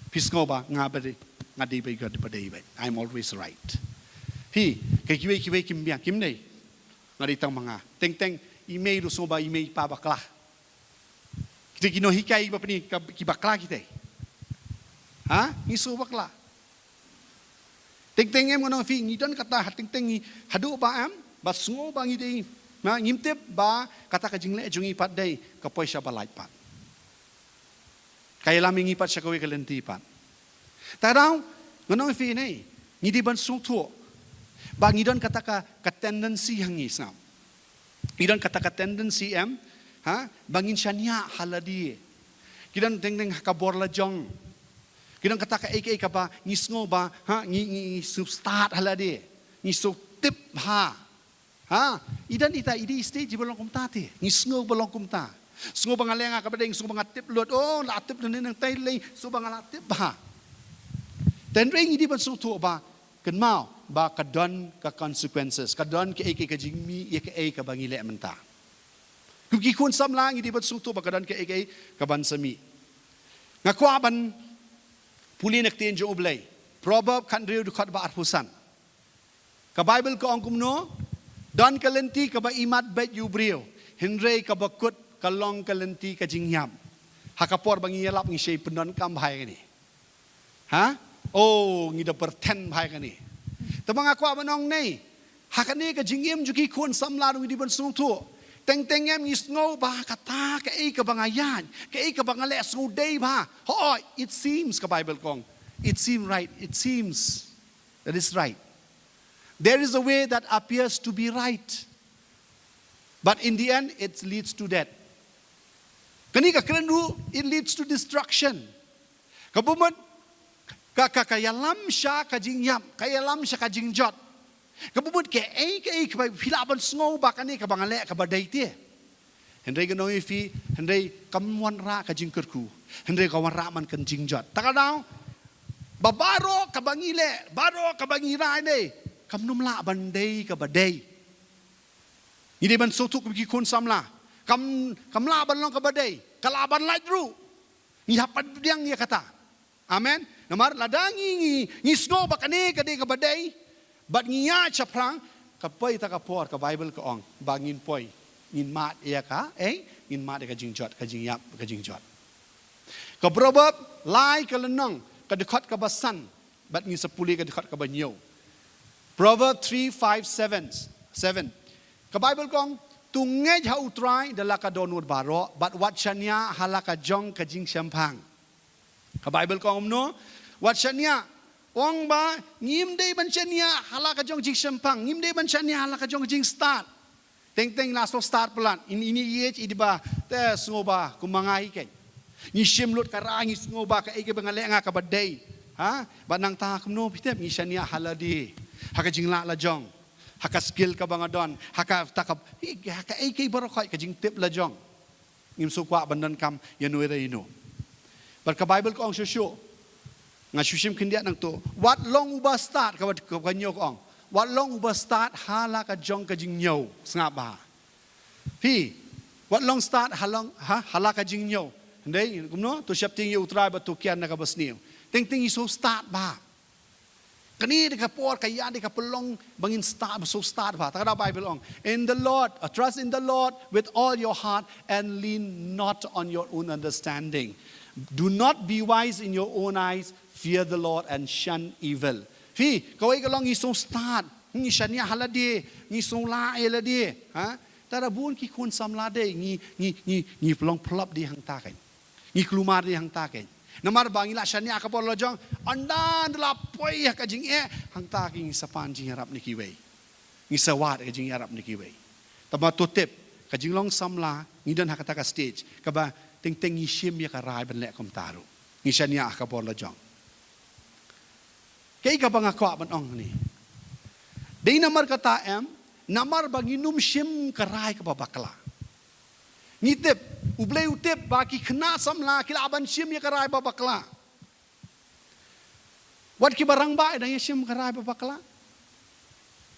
Phi sngew ba nga ba dei, nga dei ba, nga dei ba dei beit. I'm always right. Phi, ka kiwei kiwei kim biang, kim dei. Nga dei tang ma nga. Teng teng i mei ruh sngew ba i mei i pa bakla. Kita ki nonghikai ba pyni, ka, ki bakla kita. Ha? Ngi sngew bakla. Teng teng em, ngan ong ïa phi, ngi don kata ha teng teng ngi, haduh ba em, ba sngew ba ngi dei, na, ngim tip ba kata ka jingleh jong ngi pat dei ka poi sha ba lait pat. Ka ïalam ïa ngi pat sha kawei ka lynti pat. Te ka daw, ngan ong ïa phi ne, ngi dei ban sngewthuh ba ngi don kata ka, ka tendency ha ngi, sngap. Ngi don kata ka tendency em, ha, ba ngin shaniah ha lade. Ngi don teng teng ha ka bor lajong. Ngi don kata kaei kaei kaba ngi sngew ba, ha, ngi, ngi, ngi sngewstad ha lade. Ngi sngewtip bha. Ha, i don ita, i dei i stage iba long kumta te. Ngi sngew ba long kumta. Sngew ba nga leh nga kaba dei, sngew ba nga tip lut. Oh, la tip ne nangtai lei, sngew ba nga la tip bha. Te hynrei ngi dei ban sngewthuh ba, kynmaw ba ka don ka consequences, ka don kaei kaei ka jingmih ïa kaei kaba ngi leh mynta. Kum ki khun samla ngi dei ban sngewthuh ba ka don kaei kaei kaban sa mih. Nga kwah ban pule na ka ktien jong U Blei. Proverb khathynriew dkhot ba arphew san. Ka Baibl ka ong kumno? Don ka lynti kaba imat beit ïa u briew, hynrei kaba kut ka long ka lynti ka jingïap. Ha ka por ba ngi ïalap ngi shei pyndonkam bha ïa kane. Ha? Oh, ngi da pyrthen bha ïa kane. Te ma nga kwah ban ong ne, ha kane ka jingim jong ki khun samla ruh ngi dei ban sngewthuh. Teng teng em ngi sngew ba kata kaei kaba nga ïaid, kaei kaba nga leh sngew dei bha. Hooid, it seems, ka Baibl ka ong, it seems right, it seems that is right. There is a way that appears to be right, but in the end it leads to death. Kane ka kren ruh, it leads to destruction. Kaba mut ka, ka, ka ïalam sha ka jingïap, ka ïalam sha ka jingjot. Kaba mut kaei kaei kaba phi lah ban sngew ba kane kaba nga leh kaba dei te. Hynrei ngan ong ïa phi, hynrei kam wanrah ka jingkyrkhu, hynrei ka wanrah man ka jingjot. Te ka daw ba baroh kaba ngi leh, baroh kaba ngi rai dei, kam nym lah ban dei kaba dei. Ngi dei ban sngewthuh kum ki khun samla. Kam, kam lah ban long kaba dei, ka lah ban lait ruh. Ngi hap ban pdiang ïa kata. Amen. Namar lada ngi, ngi, ngi sngew ba kane ka dei kaba dei, bad ngi ïaid shaphrang, ka poi ta ka por, ka Baibl ka ong ba ngin poi, ngin mad ïa ka, eh, ngin mad ïa ka jingjot, ka jingïap, ka jingjot. Ka Proverb lai ka lynnong, ka dkhot kaba san, bad ngin sa pule ka dkhot kaba hynñiew. Proverb three five seven, seven. Ka Baibl ka ong, to ngeit ha U Trai da la ka dohnud baroh, bad wat shaniah ha la ka jong ka jingshemphang. Ka Baibl ka ong kumno? Wat shaniah. Ong ba ngim dei ban shaniah ha la ka jong jingshemphang, ngim dei ban shaniah ha la ka jong jingstad. Teng teng la sngewstad palat, ini, ini ïeit i dei ba te sngew ba kum ma nga hi kein. Ngi shim lut ka rai, ngi sngew ba kaei kaba nga leh nga kaba dei. Ha? Ba nangta kumno phi tip, ngi shaniah ha lade, ha ka jinglah lajong, ha ka skill kaba nga don, ha kata ka, ha kaei kaei baroh khoit, ka jingtip lajong. Ngim shu kwah ban donkam ïano re ïano. Bad ka Baibl ka ong shuh shuh, nga shu shim khyndiat nangto, wat long uba stad, ka, ka, ka hynñiew ka ong, wat long uba stad ha la ka jong ka jingñiew. Sngap bha. Phi, wat long stad ha long, ha, ha la ka jingñiew. Hynrei kumno? To sheptieng ïa U Trai bad to kiar na kaba sniew. Teng teng ngi shu stad bha. Kane dei ka por, ka ïa dei ka pynlong ba ngin stad, ba shu stad bha. Ta ka da Baibl ong, in the Lord, uh, trust in the Lord with all your heart and lean not on your own understanding. Do not be wise in your own eyes, fear the Lord and shun evil. Phi, kawei ka long ngi shu stad, ngi shaniah ha lade, ngi shu lah ïa lade. Ha? Ta da bun ki khun samla dei, ngi, ngi, ngi, ngi pynlong phlop dei hangta kein. Ngi kulmar dei hangta kein. Namar ba ngi la shaniah ha ka bor lajong, ynda la poi ha ka jingeh, hangta kein ngi sa pan jingïarap na kiwei. Ngi sa wad ka jingïarap na kiwei. Te ma to tip, ka jinglong samla, ngi don ha kata ka stage kaba teng teng ngi shim ïa ka rai ban leh kumta ruh. Ngi shaniah ha ka bor lajong. Kaei kaba nga kwah ban ong hangne, dei namar kata em, Namar ba ngin ym shim ka rai kaba bakla. Ngi tip, U Blei u tip ba ki khynnah samla ki lah ban shim ïa ka rai ba bakla. Wat kiba rangbah dang ïa shim ka rai ba bakla.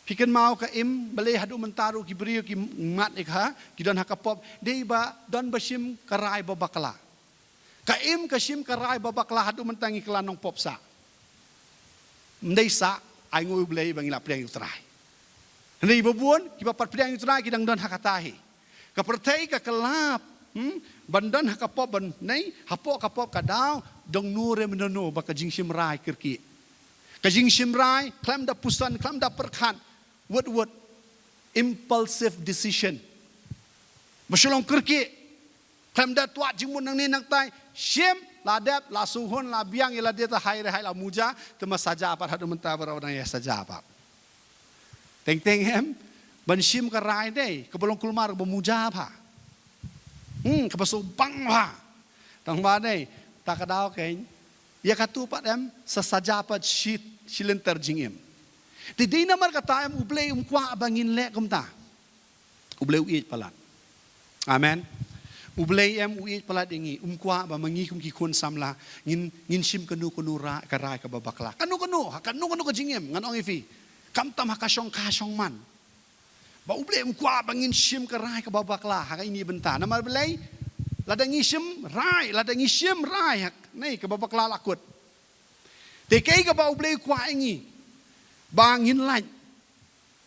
Phi kynmaw ka im, balei haduh mynta ruh ki briew ki mad ïa ka, ki don ha ka pop, dei ba don ba shim ka rai ba bakla. Ka im ka shim ka rai ba bakla haduh mynta ngi kylla nongpop sah. Ym dei sah, ai nguh ïa U Blei ba ngi la pdiang ïa U Trai. Hynrei ba bun, kiba pat pdiang ïa U Trai ki dang don ha kata hi. Ka pyrthei ka kylla, hmm, ban don ha ka pop ban, nei, hapoh ka pop ka daw, dang nure mynno ba ka jingshim rai kyrkieh. Ka jingshim rai, khlem da puson, khlem da pyrkhat, wut wut, impulsive decision. Ba shu long kyrkieh, khlem da twad jingmut nangne nangtai, shim, la dep, la sngewhun, la biang, ïa lade ta hai re hai la muja, te ma saja pat haduh mynta baroh dang ïa saja pat. Teng teng em, ban shim ka rai dei, kaba long kulmar ba muja bha. Hmm, kaba sngewbang bha. Tang ba dei, ta ka daw kein, ïa katu pat em, sa saja pat shi, shi lynter jingim. Te dei namar kata em U Blei um kwah ba ngin leh kumta. U Blei u ïeit palat. Amen. U Blei em u ïeit palat ïa ngi, um kwah ba ma ngi kum ki khun samla, ngin, ngin shim kano kano rai, ka rai kaba bakla. Kano kano, ha kano kano ka jingim, ngan ong ïa phi. Khamtam ha ka shong ka shong man. Ba U Blei um kwah ba ngin shim ka rai kaba bakla, ha ka ine i bynta. Namar balei, lada ngi shim rai, lada ngi shim rai, ha, nei kaba bakla la kut. Te kaei kaba U Blei u kwah ïa ngi, ba ngin lait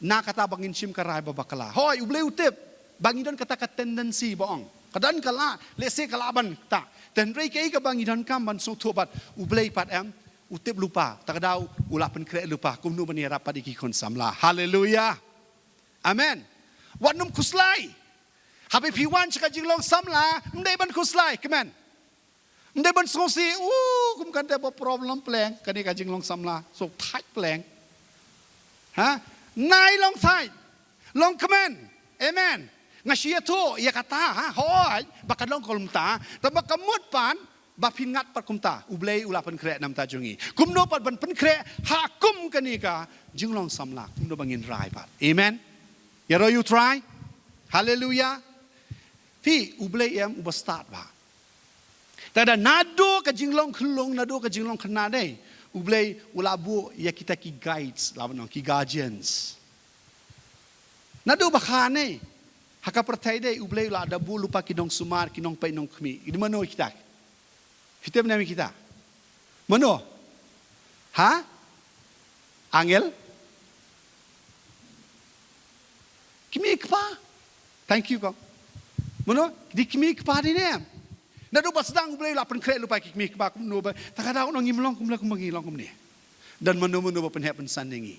na kata ba ngin shim ka rai ba bakla. Hooid, U Blei u tip ba ngi don kata ka tendency ba ong. Ka don ka la, lehse ka la ban ta. Te hynrei kaei kaba ngi donkam ban sngewthuh bad U Blei pat em, u tip lypa, ta ka daw u la pynkhreh lypa, kumno ban ïarap pat ïa ki khun samla. Haleluia. Amen. Wat nym khuslai. Haba phi wan sha ka jinglong samla, ym dei ban khuslai, kmen. Ym dei ban sngewsih, uh, kum kan dei ba problem pleng, kane ka jinglong samla, so thait pleng. Ha? Nai long thait, long kmen. Amen. Nga shu ïathuh ïa kata, ha? Hooid, ba ka long kumta, tang ba ka mut pat, ba phin ngat pat kumta, U Blei u la pynkhreh na ka bynta jong ngi. Kumno pat ban pynkhreh, ha kum kane ka jinglong samla, kumno ba ngin rai pat. Amen. Ïaroh ïa U Trai. Haleluia. Phi, U Blei em uba stad bha. Te da naduh ka jinglong khyllung, naduh ka jinglong khynnah dei, U Blei u la buh ïa kita ki guides, la ban ong ki guardians. Naduh ba kha ne, ha ka pyrthei dei, U Blei u la da buh lypa ki nongsumar, ki nongpeit nongkhmih. Ki dei mano kita? Phi tip ne em kita? Mano? Ha? Angel? Kmie kpa. Thank you, kong. Mano, ki dei kmie kpa dei ne em? Naduh ba sdang U Blei u la pynkhreh lypa ki kmie kpa kumno ba, ta ka daw ngi ym long kumno kumba ngi long kumne. Don mano mano ba pynheh pynsan ïa ngi.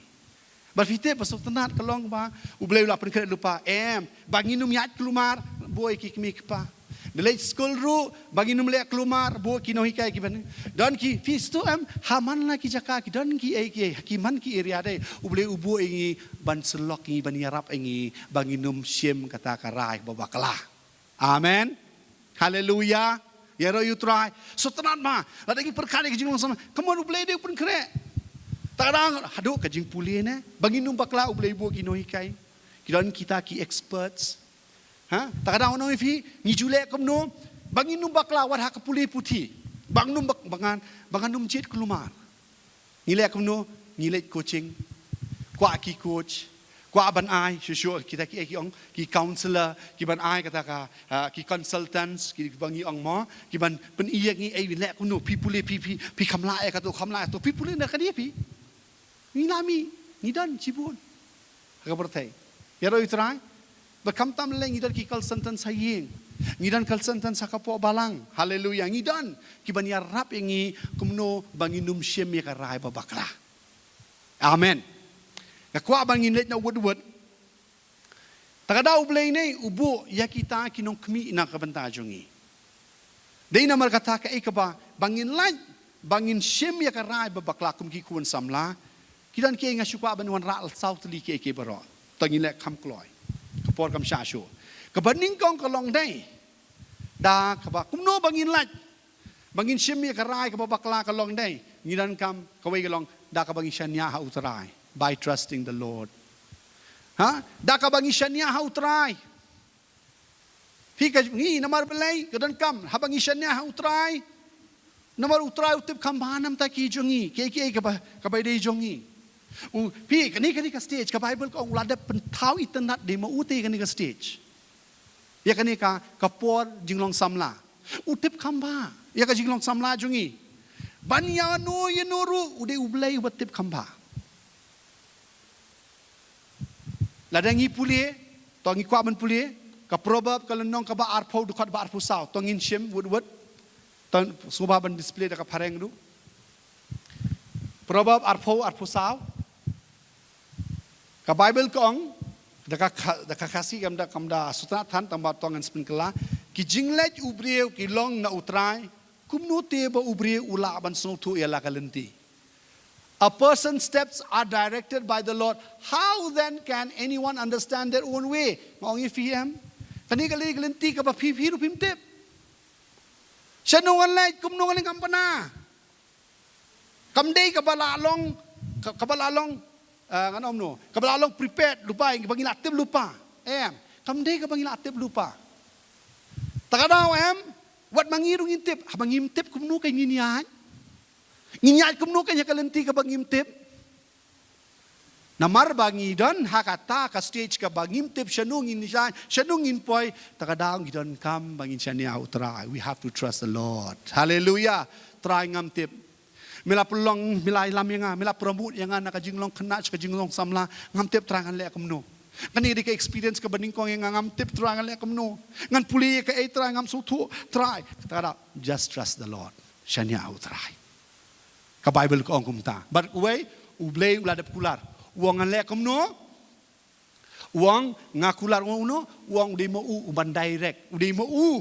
Bad phi tip ba sngewtynnat ka long ba U Blei u la pynkhreh lypa, em, ba ngin ym ïaid kulmar, buh ïa ki kmie kpa. Da leit skul ruh, ba ngin ym leh kulmar, buh ki nonghikai ki ban. Don ki, phi sngewthuh em, ha man la ki jaka, ki don kiei kiei, ki man ki area dei, U Blei u buh ïa ngi ban sylloh ïa ngi, ban ïarap ïa ngi, ba ngin ym shim kata ka rai ba bakla. Amen. Haleluia. Ïaroh ïa U Trai. Sngewtynnat ma, lada ngi pyrkhat ïa ka jinglong samla, ka mon U Blei dei u pynkhreh. Ta ka daw haduh ka jingpule ne, ba ngin ym bakla, U Blei u buh ki nonghikai. Ki don kita ki experts. Ha? Ta ka daw ngi, phi, ngi ju leh kumno, ba ngin ym bakla wat ha ka pule puthi. Ba ngin ym bak-, ba ngan, ba ngan ym jied kulmar. Ngi leh kumno, ngi leit coaching. Kwah ki coach, kwah ban ai, shuh shuh kita ki, ki ong, ki counselor, ki ban ai kata ka, ah, ki consultants, kiba ngi ong mo, ki ban pyni ïa ngi, ei, leh kumno, phi pule, phi, phi, phi kham lah ïa kato, kham lah ïa kato, phi pule na kane phi. Ngi la mih, ngi don shibun ha ka pyrthei. Ïaroh ïa U Trai. Ba khamtam lei ngi don ki consultants ha ïing. Ngi don consultants ha ka pok balang. Haleluia. Ngi don ki ban ïarap ïa ngi kumno ba ngin ym shim ïa ka rai ba bakla. Amen. Nga kwah ba ngin leit noh wut wut. Ta ka daw U Blei ne u buh ïa kita ki nongkhmih na ka bynta jong ngi. Dei namar kata kaei kaba, ba ngin lait, ba ngin shim ïa ka rai ba bakla kum ki khun samla. Ki don kiei nga shu kwah ban wanrah saw tylli kiei kiei baroh. To ngin leh kham kloi. Ka por kam shah shuh. Kaba nyngkong ka long dei, da kaba kumno ba ngin lait, ba ngin shim ïa ka rai kaba bakla ka long dei, ngi donkam kawei ka long da kaba ngi shaniah ha U Trai. By trusting the Lord. Ha? Da kaba ngi shaniah ha U Trai. Phi ka ngi namar balei ka donkam haba ngi shaniah ha U Trai. Namar U Trai u tip kham bha namar ki jong ngi, kiei kiei kaba, kaba dei jong ngi. U, phi kane, kane ka stage ka Bible ka ong u la dep pynthaw itynnad de ma u te kane ka stage. Ïa kane ka, ka por jinglong samla. U tip kham bha ïa ka jinglong samla jong ngi. Ban ïano ïano ruh u dei U Blei uba tip kham bha. Lada ngi pule, to ngi kwah ban pule ka Proverb ka lynnong kaba arphew dkhot ba arphew saw, to ngin shim wut wut. To sngewbha ban display da ka phareng ruh. Proverb arphew, arphew saw. Ka Bible ka ong da ka, da ka Khasi kam da, kam da sutna than, tang ba to ngan spin kala. Ki jingleit u briew ki long na U Trai. Kumno te ba u briew u lah ban sngewthuh ïa la ka lynti? A person's steps are directed by the Lord. How then can anyone understand their own way? Nga ong ïa phi em, kane ka lynti kaba phi, phi ruh phim tip. Shano ngan leit, kumno ngan leit, ngam pynah. Kam dei kaba la long, ka-, kaba la long, eh, ngan ong kumno, kaba la long prepared lypa, kaba ngi la tip lypa. Em, kam dei kaba ngi la tip lypa. Ta ka daw em, wat ma ngi ruh ngin tip, haba ngim tip kumno ka ngin ïaid. Ngin ïaid kumno ka ïa ka lynti kaba ngim tip. Namar ba ngi don ha kata ka stage kaba ngim tip shano ngin ïaid, shano ngin poi, ta ka daw ngi donkam ba ngin shaniah ha U Trai. We have to trust the Lord. Hallelujah. Trai, ngam tip. Me la pynlong, me la ïalam ïa nga, me la promote ïa nga na ka jinglong khynnah sha ka jinglong samla, ngam tip Trai ngan leh kumno. Kane dei ka experience kaba nyngkong ïa nga, ngam tip Trai ngan leh kumno. Ngan pule ïa kaei Trai, ngam sngewthuh Trai. Ta ka daw, just trust the Lord. Shaniah ha U Trai. Ka Bible ka ong kumta. Bad uwei, U Blei u la dep kular. U ong ngan leh kumno? U ong nga kular, u ong kumno? U ong u dei ma u uban direct. U dei ma u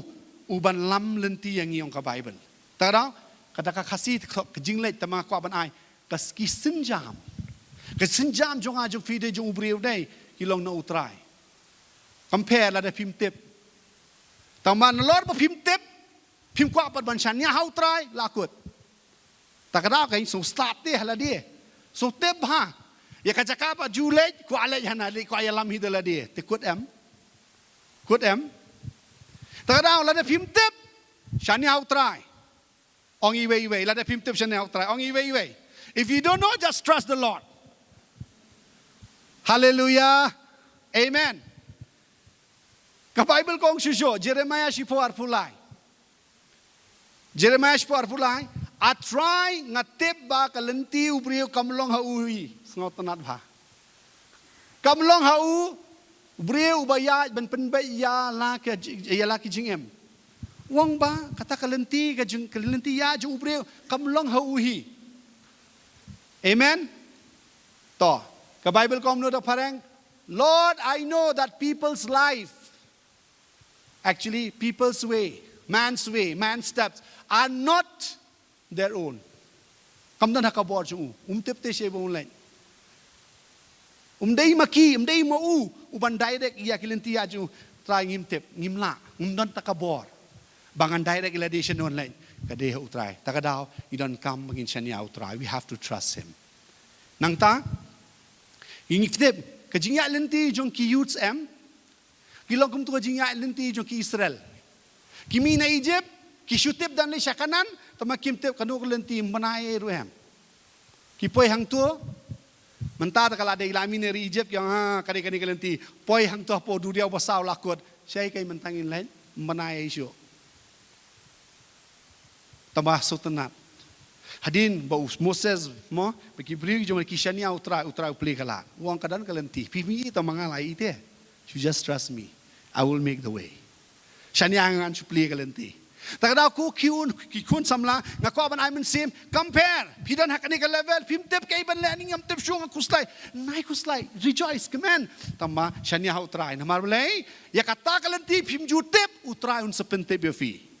uban lam lynti ïa ngi, ong ka Bible. Ta ka daw, kata ka Khasi ka jingleit, tang ba nga kwah ban ai. Ka s-, ki sienjam. Ka sienjam jong nga jong phi, dei jong u briew, dei ki long na U Trai. Kam pher lada phim tip. Tang ba nalor ba phim tip, phim kwah pat ban shaniah ha U Trai, la kut. Ta ka daw ka ïing sngewstad te ha lade. Sngewtip bha. Ïa ka jaka ba ju leit, kwah leit hana, leit kwah ïalam hi da lade. Te kut em. Kut em. Ta ka daw lada phim tip, shaniah ha U Trai. Ong iwei iwei, lada phim tip shaniah ha U Trai. Ong iwei iwei. If you don't know, just trust the Lord. Hallelujah. Amen. Ka Bible ka ong shuh shuh, Jeremiah shiphew arphew lai. Jeremiah shiphew arphew lai, A Trai, nga tip ba ka lynti u briew kam long ha u hi. Sngewtynnad bha. Kam long ha u briew uba ïaid ban pynbeit ïa la ka ji-, ïa la ki jingim. U ong ba kata ka lynti, ka jing, ka lynti ïaid jong u briew kam long ha u hi. Amen. To, ka Bible ka ong kumno da phareng? Lord, I know that people's life, actually, people's way, man's way, man's steps are not their own. Kam don ha ka bor jong u. Um tip te shaei ba un leit. Um dei ma ki, um dei ma u uban direct ïa ki lynti ïaid jong u. Trai, ngim tip, ngim lah, ngim don ta ka bor ba ngan direct ïa lade shano ngan leit. Ka dei ha U Trai. Ta ka daw ngi donkam ba ngin shaniah ha U Trai. We have to trust him. Nangta ngi tip ka jingïaid lynti jong ki youths em, ki long kumta ka jingïaid lynti jong ki Israel. Ki mih na Egypt, ki shu tip dang leit sha Kanaan, tang ba kim tip kano ka lynti, ym bna ei ruh em. Ki poi hangto, mynta te ka la dei la mih na ri Egypt, ki ong, ha, ka dei kane ka lynti. Poi hangto hapoh duriaw ba saw, la kut. Shaei kaei mynta ngin leit, ym bna ei shuh. Tang ba sngewtynnad. Hadien ba u Moses, mo, ba ki briew jong ki shaniah ha U Trai, U Trai u plie ka lad. U ong ka don ka lynti. Phi mih, tang ba nga la ïohi te. You just trust me. I will make the way. Shaniah, ngan shu plie ka lynti. Ta ka daw ko ki khun, ki khun samla, nga kwah ban ai mynsiem, kam pher. Phi don ha kane ka level, phim tip kaei ban leh, ngam tip shuh, nga khuslai. Nai khuslai, rejoice, kmen. Tang ba shaniah ha U Trai. Namar balei? Ïa kata ka lynti phim ju tip, U Trai un sa pyntip ïa phi.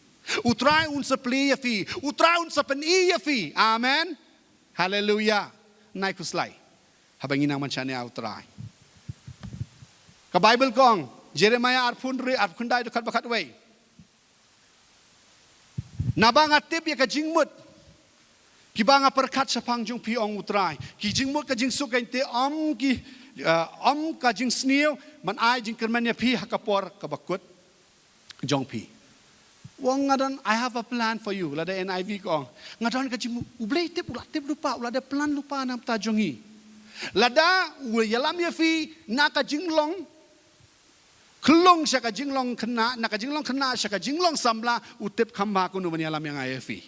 U Trai un sa plie ïa phi. U Trai un sa pyni ïa phi. Amen. Haleluya. Nai khuslai. Haba ngi nang ban shaniah ha U Trai. Ka Bible ka ong, Jeremiah arphew hynriew, arphew khyndai, dkhot ba khatwei. Naba nga tip ïa ka jingmut kiba nga pyrkhat shaphang jong phi, ong U Trai. Ki jingmut ka jingsuk, kane te ym ki, Uh, ym ka jingsniew, ban ai jingkyrmen ïa phi ha ka por kaba kut jong phi. Ong nga don, I have a plan for you, lada N I V ka ong. Nga don ka jing, U Blei tip, u la tip lypa, u la da plan lypa na bynta jong ngi. Lada u ïalam ïa phi na ka jinglong khyllung sha ka jinglong khynnah, na ka jinglong khynnah sha ka jinglong samla, u tip kham bha kumno ban ïalam ïa nga ïa phi.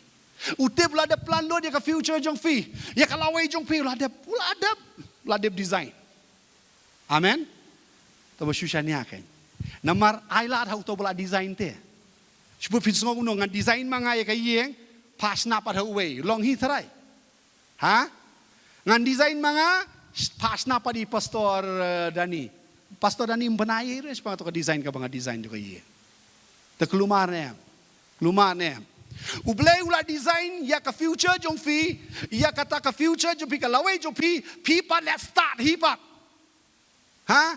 U tip, u la da plan lut ïa ka future jong phi, ïa ka lawei jong phi, u la da, u la da, u la da design. Amen. Tangba shu shaniah kein. Namar ai lad ha uto ba la design te. Shu pynshong kumno, ngan design ma nga ïa ka ïing, phah shna pat ha uwei, long hi tharai. Ha? Ngan design ma nga, phah shna pat i Pastor, eh, Dani. Pastor Dani ym bna ïa re, shu pang to ka design kaba nga design to ka ïing. Te kulmar ne em. Kulmar ne em. U Blei u la design ïa ka future jong phi, ïa kata ka future jong phi, ka lawei jong phi, phi pat leh start hi pat. Ha?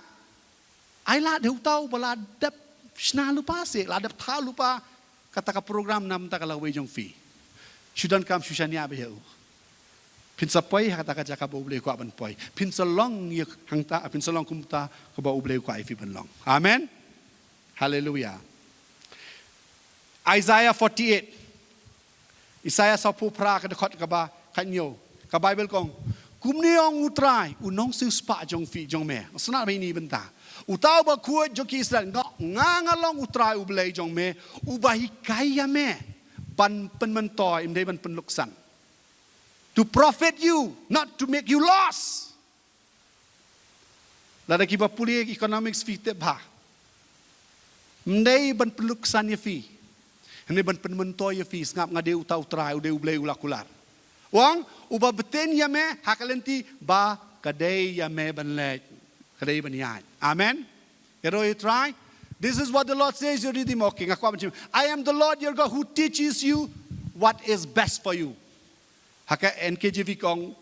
Ai lad ha uto ba la dep shna lypa se, la dep thaw lypa kata ka program na bynta ka lawei jong phi. Shu donkam shu shaniah bha ïa u. Phin sa poi ha kata ka jaka ba U Blei u kwah ban poi. Phin sa long ïa hangta, phin sa long kumta kaba U Blei u kwah ïa phi ban long. Amen. Hallelujah. Isaiah forty-eight. Isaiah sawphew phra, ka dkhot kaba khathynñiew. Ka Bible ka ong, kumne ong U Trai, u nongsiewspah jong phi, jong me. Sngap ïa kane ka bynta. Uta uba khuid jong ki Israel, nga, nga, nga long U Trai U Blei jong me, uba hikai ïa me ban pynmyntoi, ym dei ban pynluksan. To profit you, not to make you lost. Lada kiba pule economics phi tip bha. Ym dei ban pynluksan ïa phi. Hynrei ban pynmyntoi ïa phi, sngap, nga dei uta U Trai, u dei U Blei u la kular. U ong, uba btin ïa me ha ka lynti ba ka dei ïa me ban leit, ka dei ban ïaid. Amen. Ïaroh ïa U Trai. This is what the Lord says, your Redeemer. Okay, nga kwah ban shim. I am the Lord your God who teaches you what is best for you. Ha ka N K J V ka ong,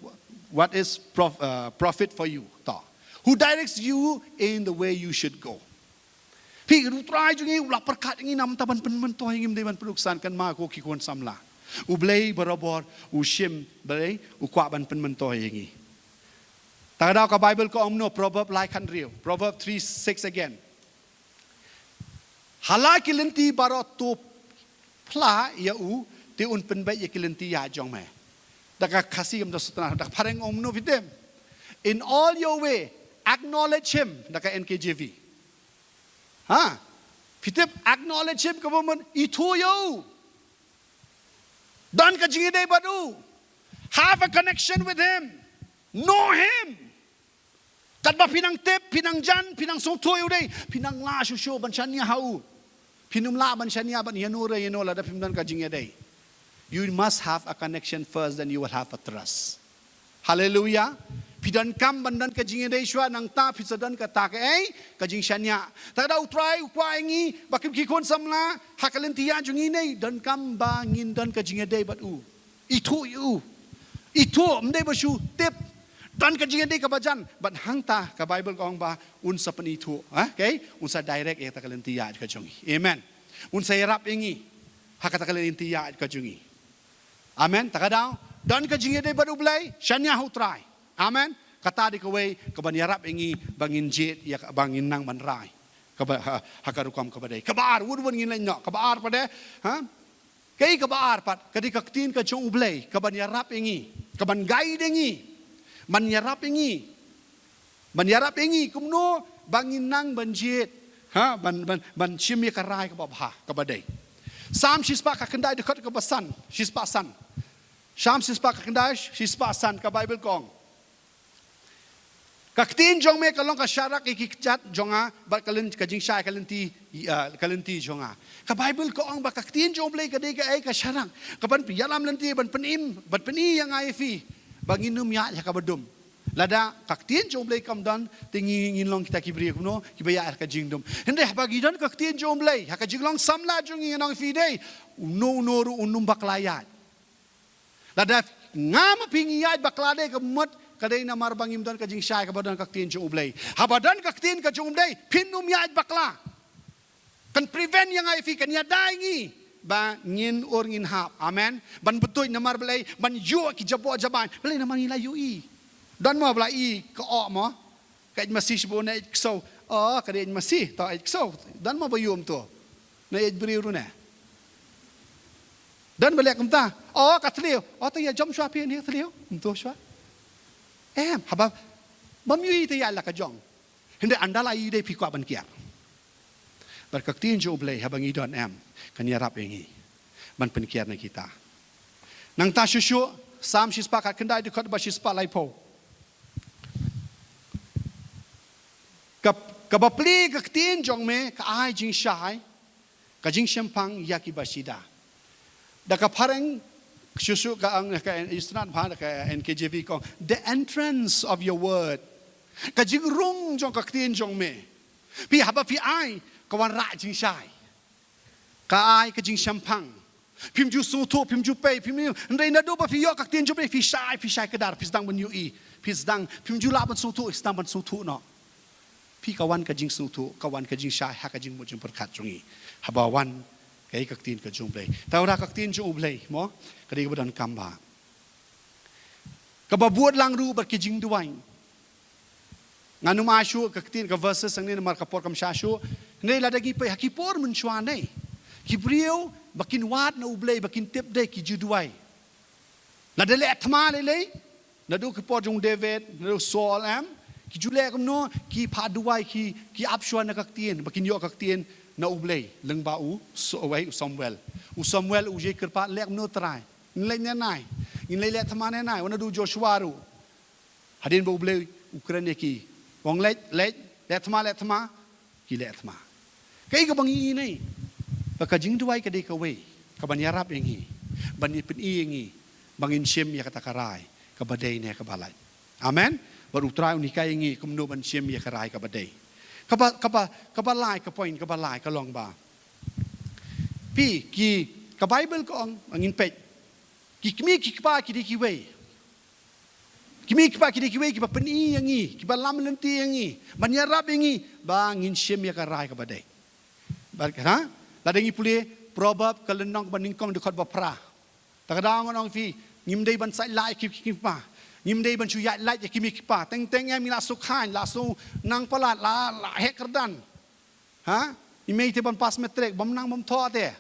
what is prof-, uh, profit for you, to. Who directs you in the way you should go. Phi, U Trai jong ngi u la pyrkhat ïa ngi na bynta ban pynmyntoi ïa ngi, ym dei ban pynluksan, kynmaw ko ki khun samla. U Blei barabor u shim, Blei u kwah ban pynmyntoi ïa ngi. Te kata ka Bible ka ong kumno, Proverb lai khathynriew, Proverb three six again. Ha la ki lynti baroh to phla ïa u, te un pynbeit ïa ki lynti ïaid jong me. Da ka Khasi ym da sutna, da ka Phareng ong kumno phi tip? In all your way, acknowledge him, da ka N K J V. Ha? Phi tip, acknowledge him, kaba mut ithuh ïa u. Don ka jingïadei bad u. Have a connection with him. Know him. Katba phi nang tip, phi nang jan, phi nang sngewthuh ïa u dei, phi nang lah shuh shuh ban shaniah ha u. Phin ym lah ban shaniah ban ïano re ïano lada phim don ka jingïadei. You must have a connection first, then you will have a trust. Hallelujah. Phi donkam ban don ka jingïadei shuwa, nangta phi sa don kata kaei, ka jingshaniah. Te kata U Trai u kwah ïa ngi, ba kum ki khun samla, ha ka lynti ïaid jong ngi ne, donkam ba ngin don ka jingïadei bad u. Ithuh ïa u. Ithuh, ym dei ba shu tip. Don ka jingïadei kaba jan. Bad hangta ka Bible ka ong ba un sa pynithuh, ha? Okay? Un sa direct ïa kata ka lynti ïaid ka jong ngi. Amen. Un sa ïarap ïa ngi ha kata ka lynti ïaid ka jong ngi. Amen. Te kata, don ka jingïadei bad U Blei, shaniah ha U Trai. Amen. Kata dei kawei kaban ïarap ïa ngi ba ngin jied, ïa ka, ba ngin nang ban rai. Kaba, ha, ha ka rukom kaba dei. Kaba ar, wut wut ngin leit noh. Kaba ar pat de, ha? Kaei kaba ar pat, ka dei ka ktien ka jong U Blei, kaban ïarap ïa ngi, kaban guide ïa ngi, ban ïarap ïa ngi, ban ïarap ïa ngi, kumno ba ngin nang ban jied, ha, ban, ban, ban shim ïa ka rai kaba bha, kaba dei. Salm shispah khyndai dkhot kaba san, shispah san. Salm shispah khyndai, shispah san, ka Bible ka ong. Ka ktien jong me ka long ka sharak ïa ki kjat jong nga, bad ka lyn-, ka jingshai ka lynti, ah, ka lynti jong nga. Ka Bible ka ong ba ka ktien jong U Blei ka dei kaei, ka sharak. Kaban ïalam lynti, ban pynim, ban pyni ïa nga ïa phi. Ba ngin ym ïaid ha kaba dum. Lada ka ktien jong U Blei kam don, te ngi ngin long kita ki briew kumno, kiba ïaid ha ka jingdum. Hynrei haba ngi don ka ktien jong U Blei, ha ka jinglong samla jong ngi, ngan ong ïa phi dei, uno uno ruh un ym bakla ïaid. Lada nga ma phi ngi ïaid bakla dei ka mut, ka dei namar ba ngim don ka jingshai kaba don ka ktien jong U Blei. Haba don ka ktien ka jong U Blei, phin ym ïaid bakla. Kan prevent ïa nga ïa phi, kan ïada ïa ngi ba ngin ur ngin hap. Amen. Ban btuid namar balei, ban ïoh ki jaboh jabieng. Balei? Namar ngi la ïohi. Don mo ba la i ka oh mo. Ka eit masi shibun, eit ksew. O, ka dei eit masi, to eit ksew. Don mo ba ïoh kumto. Na eit briew ruh ne. Don ba leh kumta. O, ka thliew. O, to ïa jom shuwa phi ne thliew. Kumto shuwa. Em, haba bym ïohi te ïa la ka jong. Hynrei ynda la ïohi dei phi kwah ban kiar. Bad ka ktien jong U Blei haba ngi don em, kan ïarap ïa ngi ban pynkiar na kita. Nangta shuh shuh, Salm shispah khatkhyndai dkhot ba shispah laiphew. Ka, kaba plie ka ktien jong me ka ai jingshai, ka jingshemphang ïa kiba shida. Da ka phareng shuh shuh ka ong ka, it's not bha, da ka N K J V ka ong, "The entrance of your word." Ka jingrung jong ka ktien jong me. Phi haba phi ai, ka wanrah jingshai. Ka ai ka jingshemphang. Phim ju sngewthuh, phim ju pei, phim ju, hynrei naduh ba phi ïoh ka ktien jong U Blei, phi shai, phi shai kdar, phi sdang ban ïohi, phi sdang, phim ju lah ban sngewthuh, phi sdang ban sngewthuh noh. Phi, ka wan ka jingsngewthuh, ka wan ka jingshai ha ka jingmut jingpyrkhat jong ngi. Haba wan kaei ka ktien ka jong U Blei. Te wanrah ka ktien jong U Blei mo, ka dei kaba donkam bha. Kaba bud lang ruh bad ki jingduwai. Ngan ym ai shuh ka ktien ka verses hangne namar ka por kam shah shuh. Hynrei lada ngi peit ha ki por mynshuwa ne, ki briew ba kin wad na U Blei, ba kin tip dei, ki ju duwai. Lada leh thma lei lei, naduh ki por jong David, naduh Saul em, ki ju leh kumno, ki phah duwai, ki, ki ap shuwa na ka ktien, ba kin ïoh ka ktien na U Blei, lyngba u, so, wei, u Samuel. U Samuel u ju kyrpad, leh kumno Trai. Ngin leit ne nai. Ngin leit leh thma ne nai. Wat naduh Joshua ruh. Hadien ba U Blei u kren ïa ki. Ong leit, leit, leh thma, leh thma. Ki leh thma. Kaei kaba ngi ïohi ne? Ba ka jingduwai ka dei kawei kaban ïarap ïa ngi, ban ïa pyni ïa ngi ba ngin shim ïa kata ka rai kaba dei ne kaba lait. Amen. Bad U Trai un hikai ïa ngi kumno ban shim ïa ka rai kaba dei. Kaba, kaba, kaba lai ka point, kaba lai ka long ba, phi, ki, ka Baibl ka ong, ngin peit, ki kmie ki kpa ki dei kiwei. Kmie ki kpa ki dei kiwei kiba pyni ïa ngi, kiba lam lynti ïa ngi, ban ïarap ïa ngi ba ngin shim ïa ka rai kaba dei. Bad, ha? Lada ngi pule Proverb ka lynnong kaba nyngkong dkhot ba phra. Ta ka daw ngan ong phi, ngim dei ban said lah ïa ki kmie ki kpa. Ngim dei ban shu ïaid lait ïa ki kmie ki kpa. Teng teng em ngi la shu khaiñ, la shu nang palat, la, la heh kyrdan. Ha? I mei te ban pass matric, bym nang bym thoh te.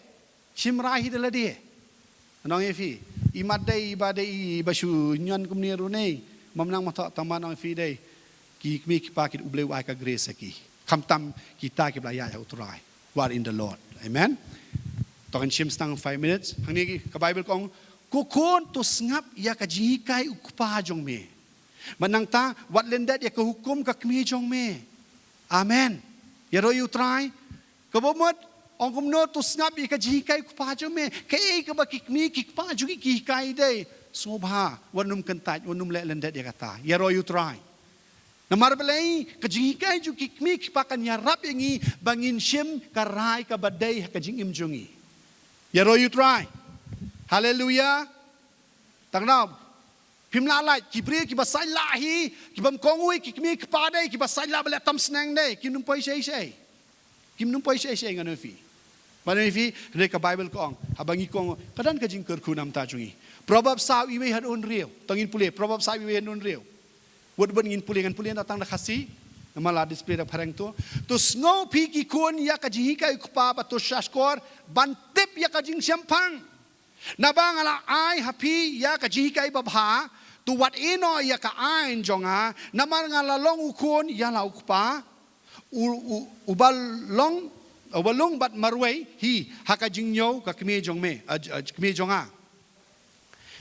Shim rai hi da lade. Ngan ong ïa phi, i mat dei, i ba dei, i ba shu ñion kumne ruh ne. Bym nang bym thoh, tang ba ngan ong ïa phi dei, ki kmie ki kpa ki, U Blei u ai ka grace ha ki. Khamtam kita kiba la ïaid ha U Trai, who are in the Lord. Amen. To kan shim tang five minutes. Hangne ka Baibl ka ong, ko khun, to sngap ïa ka jinghikai u kpa jong me. Bad nangta, wat lyndet ïa ka hukum ka kmie jong me. Amen. Ïaroh ïa U Trai. Kaba mut, ong kumno, to sngap ïa ka jinghikai u kpa jong me. Kaei kaba ki kmie ki kpa jong ngi ki hikai dei, sngewbha, wat nym kyntait, wat nym leh lyndet ïa kata. Ïaroh ïa U Trai. Namar balei, ka jinghikai jong ki kmie ki kpa kan ïarap ïa ngi ba ngin shim ka rai kaba dei ha ka jingim jong ngi. Ïaroh ïa U Trai. Haleluia. Tang nau. Phim lah lait, ki briew kiba said lah hi, kibym kohnguh ïa ki kmie ki kpa dei, kiba said lah ba leh tam sneng dei, kim nym poi shei shei. Kim nym poi shei shei, ngan ong ïa phi. Ngan ong ïa phi, hynrei ka Baibl ka ong, haba ngi kohnguh, ka don ka jingkyrkhu namar jong ngi. Proverb saw, iwei haduh hynriew. To ngin pule, Proverb saw, iwei haduh hynriew. Wat, wat ngin pule, ngan pule na tang da Khasi, namar la display da phareng to. To sngew phi ki khun ïa ka jinghikai u kpa, bad to sngap shkor ban tip ïa ka jingshemphang. Naba nga la ai ha phi ïa ka jinghikai babha, to wat ïehnoh ïa ka aiñ jong nga, namar nga la long u khun ïa la u kpa, u, u, uba long, uba long bad marwei hi ha ka jingñiew ka kmie jong me, eh, j-, eh, kmie jong nga.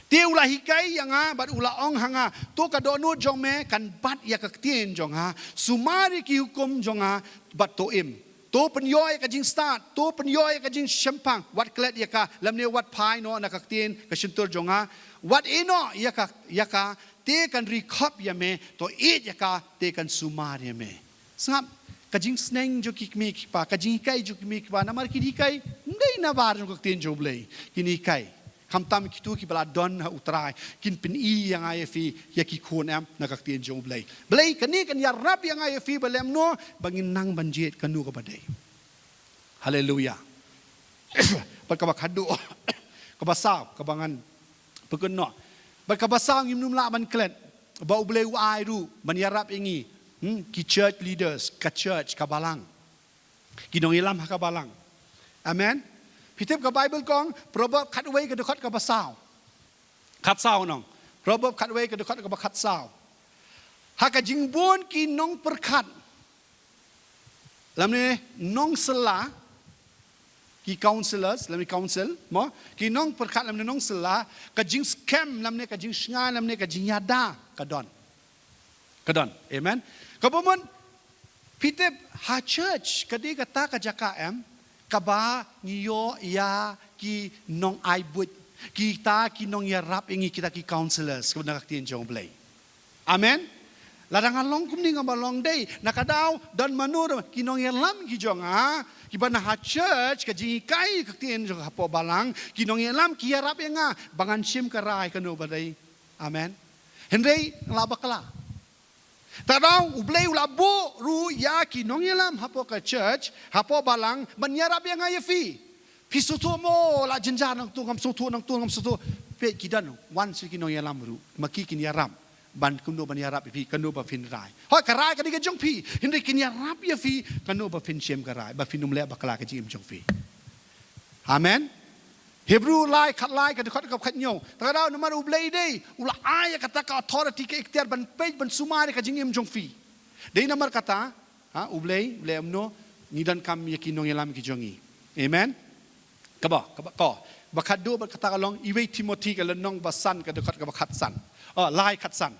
Te u la hikai ïa nga, bad u la ong ha nga, to ka dohnud jong me kan bat ïa ka ktien jong nga, sumar ïa ki hukum jong nga, bad to im. To pynïoh ïa ka jingstad, to pynïoh ïa ka jingshemphang, wat klet ïa ka, lymne wat phai noh na ka ktien, ka shyntur jong nga, wat ïehnoh ïa ka, ïa ka, te kan ri khop ïa me, to ïeit ïa ka, te kan sumar ïa me. Sngap, ka jingsneng jong ki kmie ki kpa, ka jinghikai jong ki kmie ki kpa, namar kin hikai, ym dei na bar jong ka ktien jong U Blei, kin hikai. Khamtam kito kiba la don ha U Trai, kin pyni ïa nga ïa phi, ïa ki khun em, na ka ktien jong U Blei. Balei, kane kan ïarap ïa nga ïa phi, ba lymno, ba ngin nang ban jied kano kaba dei. Haleluia. Bad kaba khadduh, kaba saw, kaba ngan pynkynnoh. Bad kaba saw ngim nym lah ban klet, ba U Blei u ai ruh, ban ïarap ïa ngi. Hmm, ki church leaders, ka church, ka balang. Ki nongïalam ha ka balang. Amen. Phi tip ka Bible ka ong, Proverb khatwei ka dkhot kaba saw. Khatsaw nong. Proverb khatwei ka dkhot kaba khatsaw. Ha ka jingbun ki nongpyrkhat. Lymne nongsylla, ki counselors, lymne counsel, mo, ki nongpyrkhat lymne nongsylla, ka jingskhem lymne ka jingshngaiñ lymne ka jingïada, ka don. Ka don. Amen. Kaba bun, phi tip ha church, ka dei kata ka jaka em, kaba ngi ïoh ïa ki nongai buit, kita ki nongïarap ïa ngi, kita ki counselors, kaba na ka ktien jong U Blei. Amen. Lada nga long kumne ngam long dei, na ka daw don mano ruh ki nongïalam ki jong nga, kiba na ha church, ka jinghikai ka ktien jong hapoh balang, ki nongïalam ki ïarap ïa nga, ba ngan shim ka rai kano ba dei. Amen. Hynrei nga la bakla. Ta daw, U Blei u la buh ruh ïa ki nongïalam hapoh ka church, hapoh balang, ban ïarap ïa nga ïa phi. Phi sngewthuh mo, la jynjar nangtu, ngam sngewthuh nangtu, ngam sngewthuh. Peit ki don, wan sha ki nongïalam ruh. Ma ki kin ïarap. Ban kumno ban ïarap ïa phi, kano ba phin rai. Hooid ka rai ka dei ka jong phi. Hynrei kin ïarap ïa phi, kano ba phin shim ka rai. Ba phin ym leh bakla ka jingim jong phi. Amen. Hebru lai, khatlai, ka dkhot kaba khathynñiew. Ta ka daw namar U Blei dei u la ai ïa kata ka authority, ka iktiar ban peit ban sumar ïa ka jingim jong phi. Dei namar kata, ha, U Blei, U Blei em no, ngi donkam ïa ki nongïalam ki jong ngi. Amen. Kaba, kaba, ko. Ba khatduh bad kata ka long, Iwei Timothi ka lynnong ba san ka dkhot kaba khatsan. Oh, lai khatsan.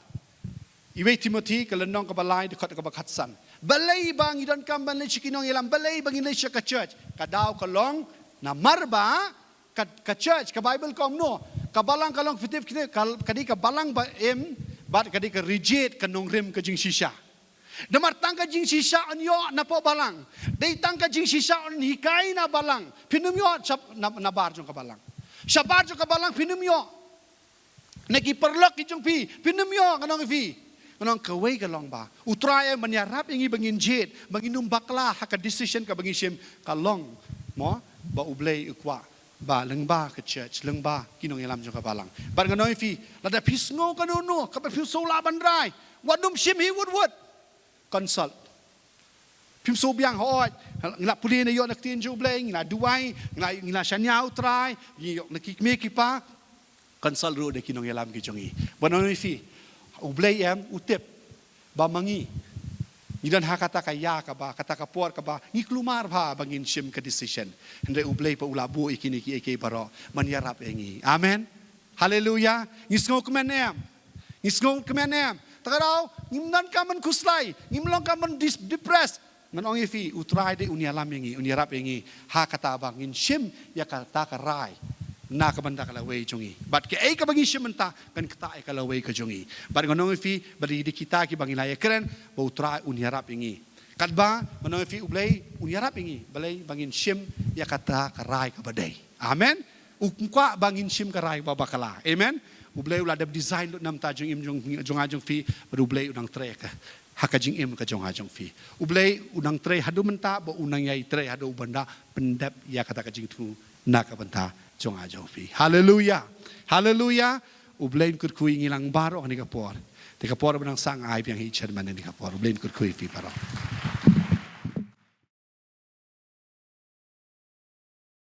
Iwei Timothi ka lynnong kaba lai dkhot kaba khatsan. Balei ba ngi donkam ban leit sha ki nongïalam, balei ba ngi leit sha ka church. Ka daw ka long, namar ba, ka, ka church, ka Bible ka ong no. Ka balang ka long fitip kine, ka, ka dei ka balang ba im, bad ka dei ka rijit ka nongrim ka jingshisha. Namar tang ka jingshisha yn ïoh napoh balang. Dei tang ka jingshisha yn hikai na balang. Phin ym ïoh sha, na, na bar jong ka balang. Sha bar jong ka balang phin ym ïoh. Na ki paralok ki jong phi, phin ym ïoh, ngan ong ïa phi. Ngan ong kawei ka long ba U Trai em ban ïarap ïa ngi ba ngin jied, ba ngin ym bakla ha ka decision kaba ngi shim, ka long, mo, ba U Blei u kwah ba lyngba ka church, lyngba ki nongïalam jong ka balang. Bad ngan ong ïa phi, lada phi sngew kano kano kaba phi sngewlah ban rai, wat nym shim hi wut wut. Consult. Phim sngewbiang, hooid, ngi la pule na ïoh na ktien jong U Blei, ngi la duwai, ngi la, ngi la shaniah U Trai, ngi ïoh na ki kmie ki kpa. Consult ruh da ki nongïalam ki jong ngi. Ban ong ïa phi, U Blei em u tip ba ma ngi, ngi don ha kata ka ïa kaba, kata ka por kaba ngi kulmar bha ba ngin shim ka decision. Hynrei U Blei pat u la buh ïa kine kiei kiei baroh ban ïarap ïa ngi. Amen. Haleluya. Ngi sngewkmen em? Ngi sngewkmen em? Ta ka daw ngim donkam ban khuslai, ngim donkam ban dis-, depressed. Ngan ong ïa phi, U Trai dei un ïalam ïa ngi, un ïarap ïa ngi ha kata ba ngin shim ïa kata ka rai na ka bynta ka lawei jong ngi. Bad kaei kaba ngi shim mynta kan ktah ïa ka lawei ka jong ngi. Bad ngan ong ïa phi, bad dei kita kiba ngi la ïakren ba U Trai un ïarap ïa ngi. Katba ngan ong ïa phi, U Blei un ïarap ïa ngi balei ba ngin shim ïa kata ka rai kaba dei. Amen. U kwah ba ngin shim ka rai ba bakla. Amen. U Blei u la dep design lut na ka bynta jong im jong, jong nga jong phi, bad U Blei u nang trei ka ha ka jingim ka jong nga jong phi. U Blei u nang trei haduh mynta bad u nang ïai trei haduh ban da pyndep ïa kata ka jingthmu na ka bynta jong nga jong phi. Haleluya. Haleluya. U Blei un kyrkhu ïa ngi lang baroh ha kane ka por. Te ka por ba nang sah nga ai biang ïa i chairman ha kane ka por. U Blei un kyrkhu ïa phi baroh.